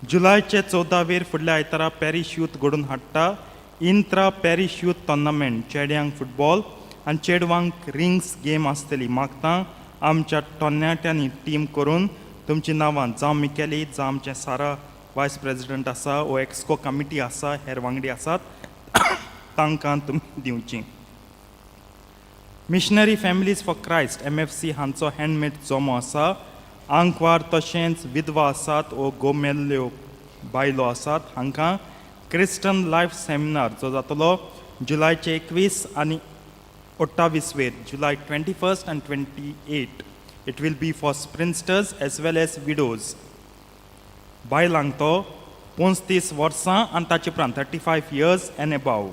जुलायचे 14वेर फुडल्या आयतारा पॅरीश यूथ घडोवन हाडटा intra parish youth tournament. चेड्यांक football आनी चेडवांक रिंग्स गेम आसतली. मागता आमच्या टोन्नाट्यांनी टीम करून तुमची नांवां, जावं मिकेली, जावं आमचें सारा वायस प्रेजिडंट आसा वो एक्सको कमिटी आसा, हेर वांगडी आसात, तांकां तुमी दिवची. Missionary families for Christ, MFC हांचो हँडमेड जमो आसा. आंकवार तशेंच विधवा आसात वो गोमेल्ल्यो बायलो आसात, हांकां क्रिस्टन लायफ सेमिनार जो जातलो जुलायचे 21 आनी 28वेर, July 21 and 28. It will be for spinsters as well as widows. बायलांक तो 35 वर्सां आनी ताचे उपरांत, 35 years and above.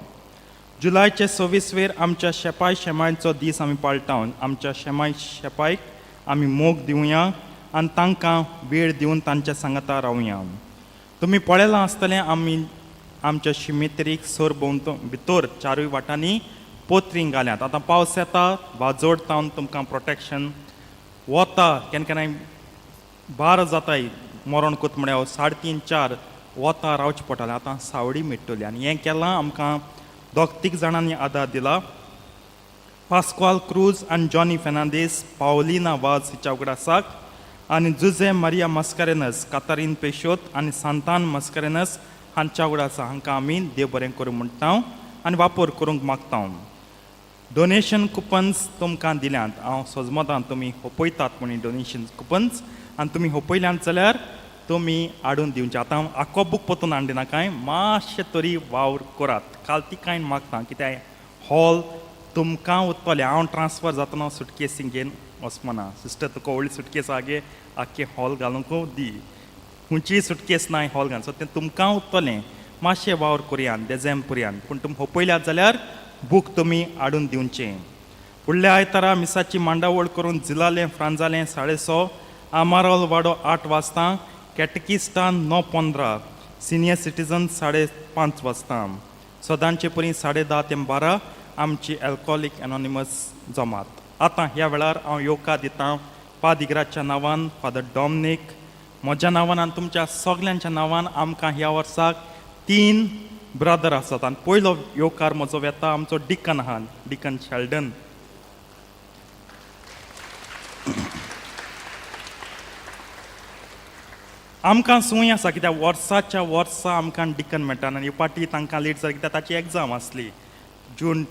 जुलायचे 26वेर आमच्या शेपाय शेमायचो दीस आमी पाळटा. आमच्या शेमाय शेपायक आमी मोग दिवया आनी तांकां वेळ दिवन तांच्या सांगाता रावया. तुमी पळयलां आसतलें, आमी आमच्या शिमेत्रीक सर भोंवत भितर चारूय वाटांनी पोत्रीं घाल्यात. आतां पावस येता, वाजोड तावन तुमकां प्रोटेक्शन. वता केन्ना केन्नाय बारा जाताय, मरण कोत म्हळ्यार 3:30 4 वता रावचें पडटालें. आतां सावडी मेळटली. आनी हें केलां आमकां दोग तीग जाणांनी आदार दिला, पास्क्वाल क्रूज आनी जॉनी फेर्नांदीस, पावलिना वाज हिच्या उगडासाक आनी जुजे मारिया मस्करेनस, कातारीन पेशोत आनी सांतान मस्करेनस हांच्या उगडासा. हांकां आमी देव बरें करूं म्हणटा आनी वापर करूंक मागता. डोनेशन कुपन्स तुमकां दिल्यात. हांव सजमतां तुमी होपयतात म्हणी डोनेशन कुपन्स आनी तुमी होपयल्यात जाल्यार तुमी हाडून दिवचे. आतां आख्खो बूक पोतून हाडना कांय, मातशें तरी वावर करात. काल ती कांय मागता कित्याक हॉल तुमकां उरतलें. हांव ट्रान्सफर जातना सुटकेस घेवन वचपना. सिस्टर, तुका व्हडली सुटकेस आगे, आख्खे हॉल घालूंक दी. खंयचीय सुटकेस ना हॉल घालून, सो तें तुमकां उरतलें. मातशें वावर करुया देझेम पुरयान, पूण तुमी होपयल्यात जाल्यार बूक तुमी हाडून दिवचें. फुडल्या आयतारा मिसाची मांडावळ करून जिलालें फ्रांजालें 6:30, आमारोल वाडो 8 वाजता, कॅटकिस्टान 9:15, सिनियर सिटीजन 5:30 वाजता. सदांचे परी 10:30 ते 12 आमची अल्कोहोलीक एनॉनिमस जमात. आतां ह्या वेळार हांव येवकार दितां पादिगराच्या नांवान, फादर डॉमनीक, म्हज्या नांवान आनी तुमच्या सगल्यांच्या नांवान. आमकां ह्या वर्साक तीन ब्रदर आसात आनी पयलो येवकार म्हजो वेता आमचो डिकन आहा, डिकन शेल्डन. आमकां सूय आसा कित्याक वर्साच्या वर्सा आमकां डिकन मेळटा आनी ह्यो पाटी तांकां लेट जाली कित्याक ताची एग्जाम आसली जून.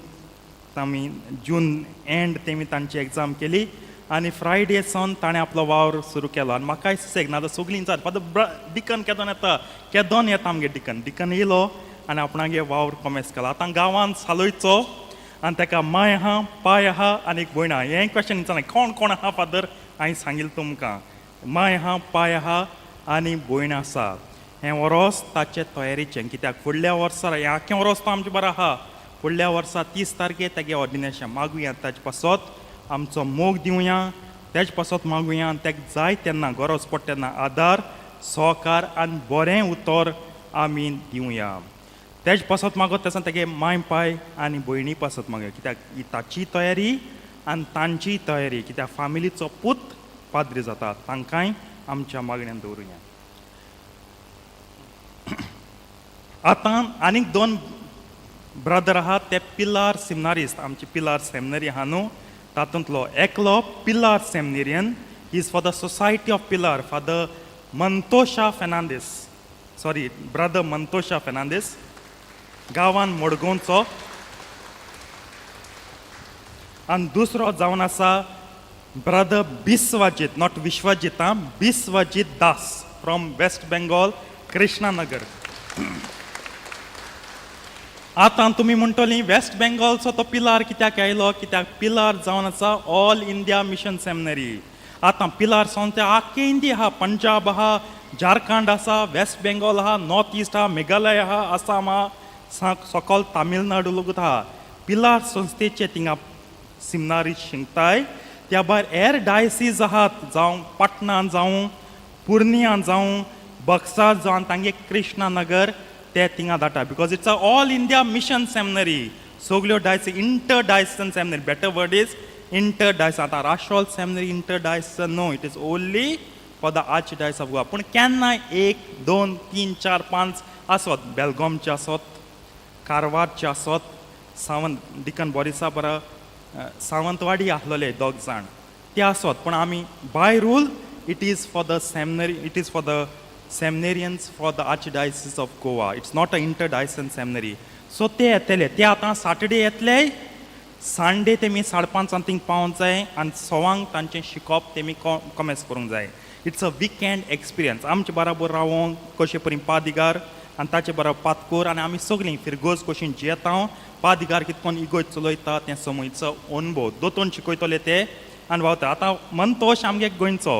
आमी जून एंड तेमी तांची एग्जाम केली आनी फ्रायडे सावन ताणें आपलो वावर सुरू केलो. आनी म्हाकाय सुसेग ना जाल्यार सगळीं जात, फादर डिकन केदोन येता, केदोन येता आमगे डिकन? डिकन येयलो आनी आपणागे वावर कोमेस केलो. आतां गांवांत सालोयचो. आनी ताका माय आहा, पाय आहा आनी एक भयण आहा. हें क्वेश्चन विचारलें, कोण कोण आहा फादर? हांवें सांगिल्लें तुमकां, माय आहा, पाय आहा आनी भयण आसा. हें वरोस ताचे तयारीचें, कित्याक फुडल्या वर्सा हें आख्खें वरोस तो आमचें बरो आहा. फुडल्या वर्सा 30 तारखे तागे ऑर्डिनेशन. मागुया ताचे पासत, आमचो मोग दिवया तेज पासत मागुया, आनी ताका जाय तेन्ना, गरज पडटा तेन्ना आदार, सहकार आनी बरें उतर आमी दिवया. तेज पासत मागत तेन्ना तेगे माय पाय आनी भयणी पासत मागया, कित्याक ही ताची तयारी आनी तांची तयारी, कित्याक फामिलीचो पूत पाद्री जाता. तांकांय आमच्या मागण्यान दवरुया. आतां आनीक दोन ब्रदर आहात, ते पिलार सिमनारिस्त. आमची पिलार सेमिनरी आहा न्हू, तातूंतलो एकलो Pilar seminarian is for the society of Pilar, Father Mantosha Fernandes, sorry, brother Mantosha Fernandes, गांवान मडगांवचो. आनी दुसरो जावन आसा ब्रदर बिस्वाजीत, not Vishwajit आं, बिस्वाजीत दास फ्रॉम वेस्ट बेंगॉल, कृष्णानगर. आतां तुमी म्हणटली, वेस्ट बेंगॉलचो तो पिलार कित्याक आयलो? कित्याक पिलार जावन आसा ऑल इंडिया मिशन सेमिनरी. आतां पिलार सावन ते आख्खे इंडिया आहा, पंजाब आहा, झारखंड आसा, वेस्ट बेंगॉल आहा, नॉर्थ इस्ट आहा, मेघालय आहा, आसाम आहा, सकल तामिळनाडू लोकूत आहा. पिलार संस्थेचे थिंगा सिमनारी शिंकताय. त्या भायर हेर डायसीज आहात, जावं पटना जावं पुर्निया जावं बक्सा जावं, तांगे कृष्णानगर ते थिंगा धाडटा, because it's a all India mission seminary. सगल्यो diocese, inter diocesan seminary, better word is inter diocesan. आतां राष्ट्रोल seminary inter diocesan no, it is only for the archdiocese of Goa. पूण केन्नाय 1, 2, 3, 4, 5 आसत, बेलगामचे आसत, कारवारचे आसत, सावंत डिकन बोरिसा बरा सावंतवाडी आसलेले दोग जाण ते आसत. पूण आमी by rule it is for the seminary, it is for the seminarians for the archdiocese of Goa. It's not a inter diocesan seminary. So ते येतले, ते आतां सॅटर्डे येतले, संडे तेमी 5:30 थिंग पावोंक जाय आनी सवांक तांचें शिकोवप तेमी कॉमेस करूंक जाय. It's a weekend experience. आमचे बराबर रावोंक कशे परी पादिगार आनी ताचे बरोबर पातकोर आनी आमी सगळीं फिरगोज कशी जियेता, पादिगार कितकोन इगोज चलयता तें समयचो अनुभव दोतोन शिकयतले ते आनी वावता. आतां मंतोश आमगे गोंयचो,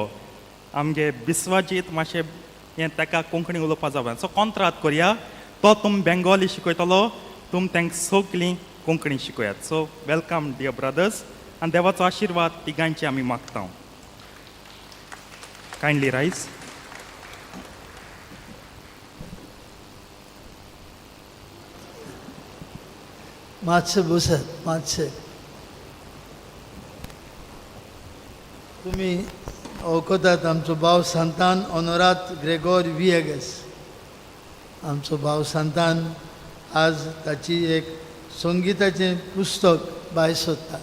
आमगे बिस्वाजीत मातशें हें ताका कोंकणी उलोवपा जावना, सो कॉंत्रात करया. तो तुम बेंगोली शिकयतलो, तुम तांकां सगळीं कोंकणी शिकयात. सो welcome dear brothers, आनी देवाचो आशिर्वाद तिगांचे आमी मागता. कायंडली रायज. मातशें बसात मातशें. तुमी वळखतात आमचो भाव सांतान ऑनोरात ग्रेगोर विएगस. आमचो भाव सांतान आज ताची एक संगिताचें पुस्तक भायर सोदता.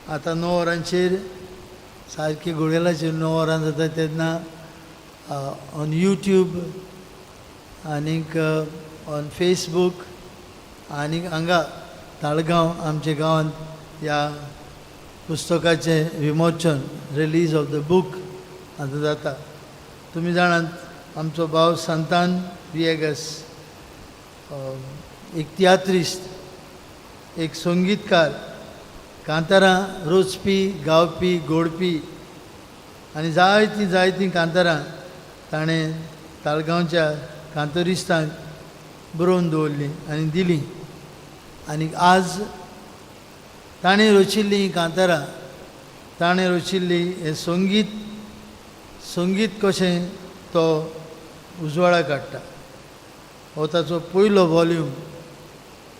आतां 9 वरांचेर, सारकें घोडेलाचेर 9 वरां जाता तेन्ना ऑन यूट्यूब आनीक ऑन फेसबूक आनीक हांगा ताळगांव आमच्या गांवांत ह्या पुस्तकाचें विमोचन, रिलीज ऑफ the book आतां जाता. तुमी जाणात, आमचो भाव सांतान विएगस एक तियात्रिस्त, एक संगीतकार, कांतारां रचपी, गावपी, गोडपी आनी जायतीं जायतीं कांतारां ताणें ताळगांवच्या कांतरिस्तांक बरोवन दवरलीं आनी दिलीं. आनी आज ताणें रचिल्लीं कांतारां, ताणें रचिल्ली हें संगीत, संगीत कशें तो उजवाडा काडटा. हो ताचो पयलो वॉल्यूम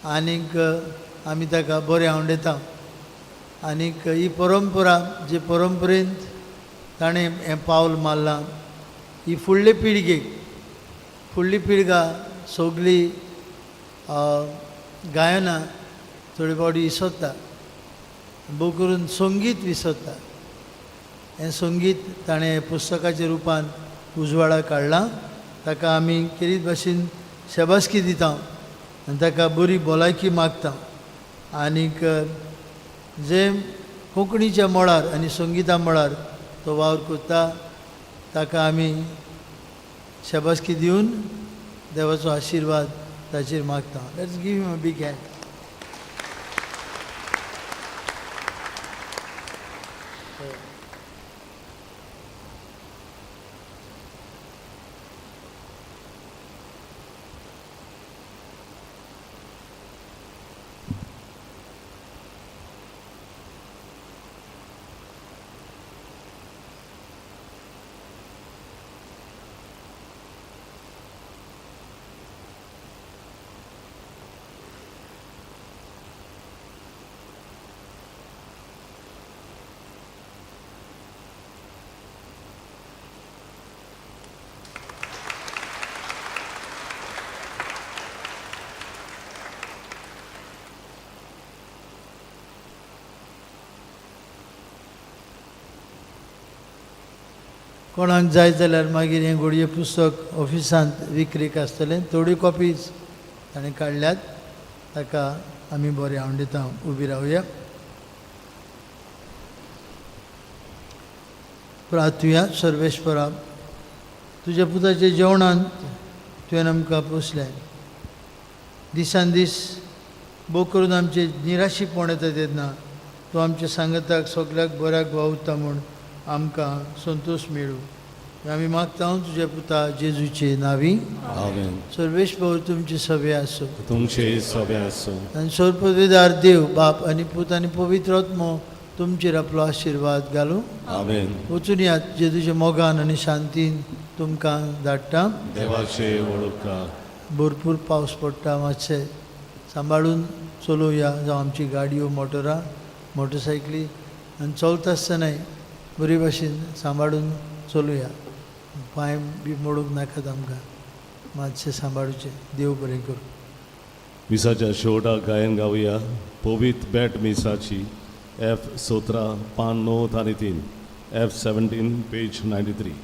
आनीक आमी ताका बरें आवडयता. आनीक ही परंपरा, जे परंपरेंत ताणें हें पावल मारलां, ही फुडले पिळगेक, फुडली पिळगा सगळी गायनां थोडे फावटी विसरता, भोव करून संगीत विसरता. हें संगीत ताणें पुस्तकाच्या रुपान उजवाडा काडलां. ताका आमी खेरीत भाशेन शाबासकी दिता आनी ताका बरी भलायकी मागता. आनीक जे कोंकणीच्या मळार आनी संगिता मळार तो वावर करता ताका आमी शाबासकी दिवन देवाचो आशिर्वाद ताचेर मागता. Let's give him a big hand. कोणाक जाय जाल्यार मागीर हें घोडये पुस्तक ऑफिसांत विक्रीक आसतलें. थोड्यो कॉपीज ताणें काडल्यात, ताका आमी बरें आवडटा. उबी रावया, प्रार्थुया. सर्वेश्वरा, तुज्या पुताच्या जेवणांत तुवें आमकां पोसलें. दिसान दीस भोव करून आमचे निराशीपण येता तेन्ना तूं आमच्या सांगताक सगल्याक बऱ्याक वावुरता म्हूण आमकां संतोश मेळूं. हें आमी मागता तुज्या पुता जेजूचे नांवी. आमेन. सर्वेश भाऊ तुमचे सभे आसूं. तुमचे सभे आसूं. आनी सर्पवेदार देव बाप आनी पूत आनी पवित्र आत्मो तुमचेर आपलो आशिर्वाद घालूं. आमेन. वचून यात, जेजूच्या मोगान आनी शांतीन तुमकां धाडटा. देवाचे वळख. भरपूर पावस पडटा, मातशें सांबाळून चलोवया, जावं आमची गाडयो, मोटरां, मोटरसायकली, आनी चलता आसतनाय बरे भाशेन सांबाळून चलुया. पांय बी मोडूंक नाकात आमकां, मातशें सांबाळुचें. देव बरें करूं. मिसाच्या शेवटाक गायन गावया पवित बेट मिसाची, एफ 17, पान 9 आनी 3, एफ 17, पेज 93.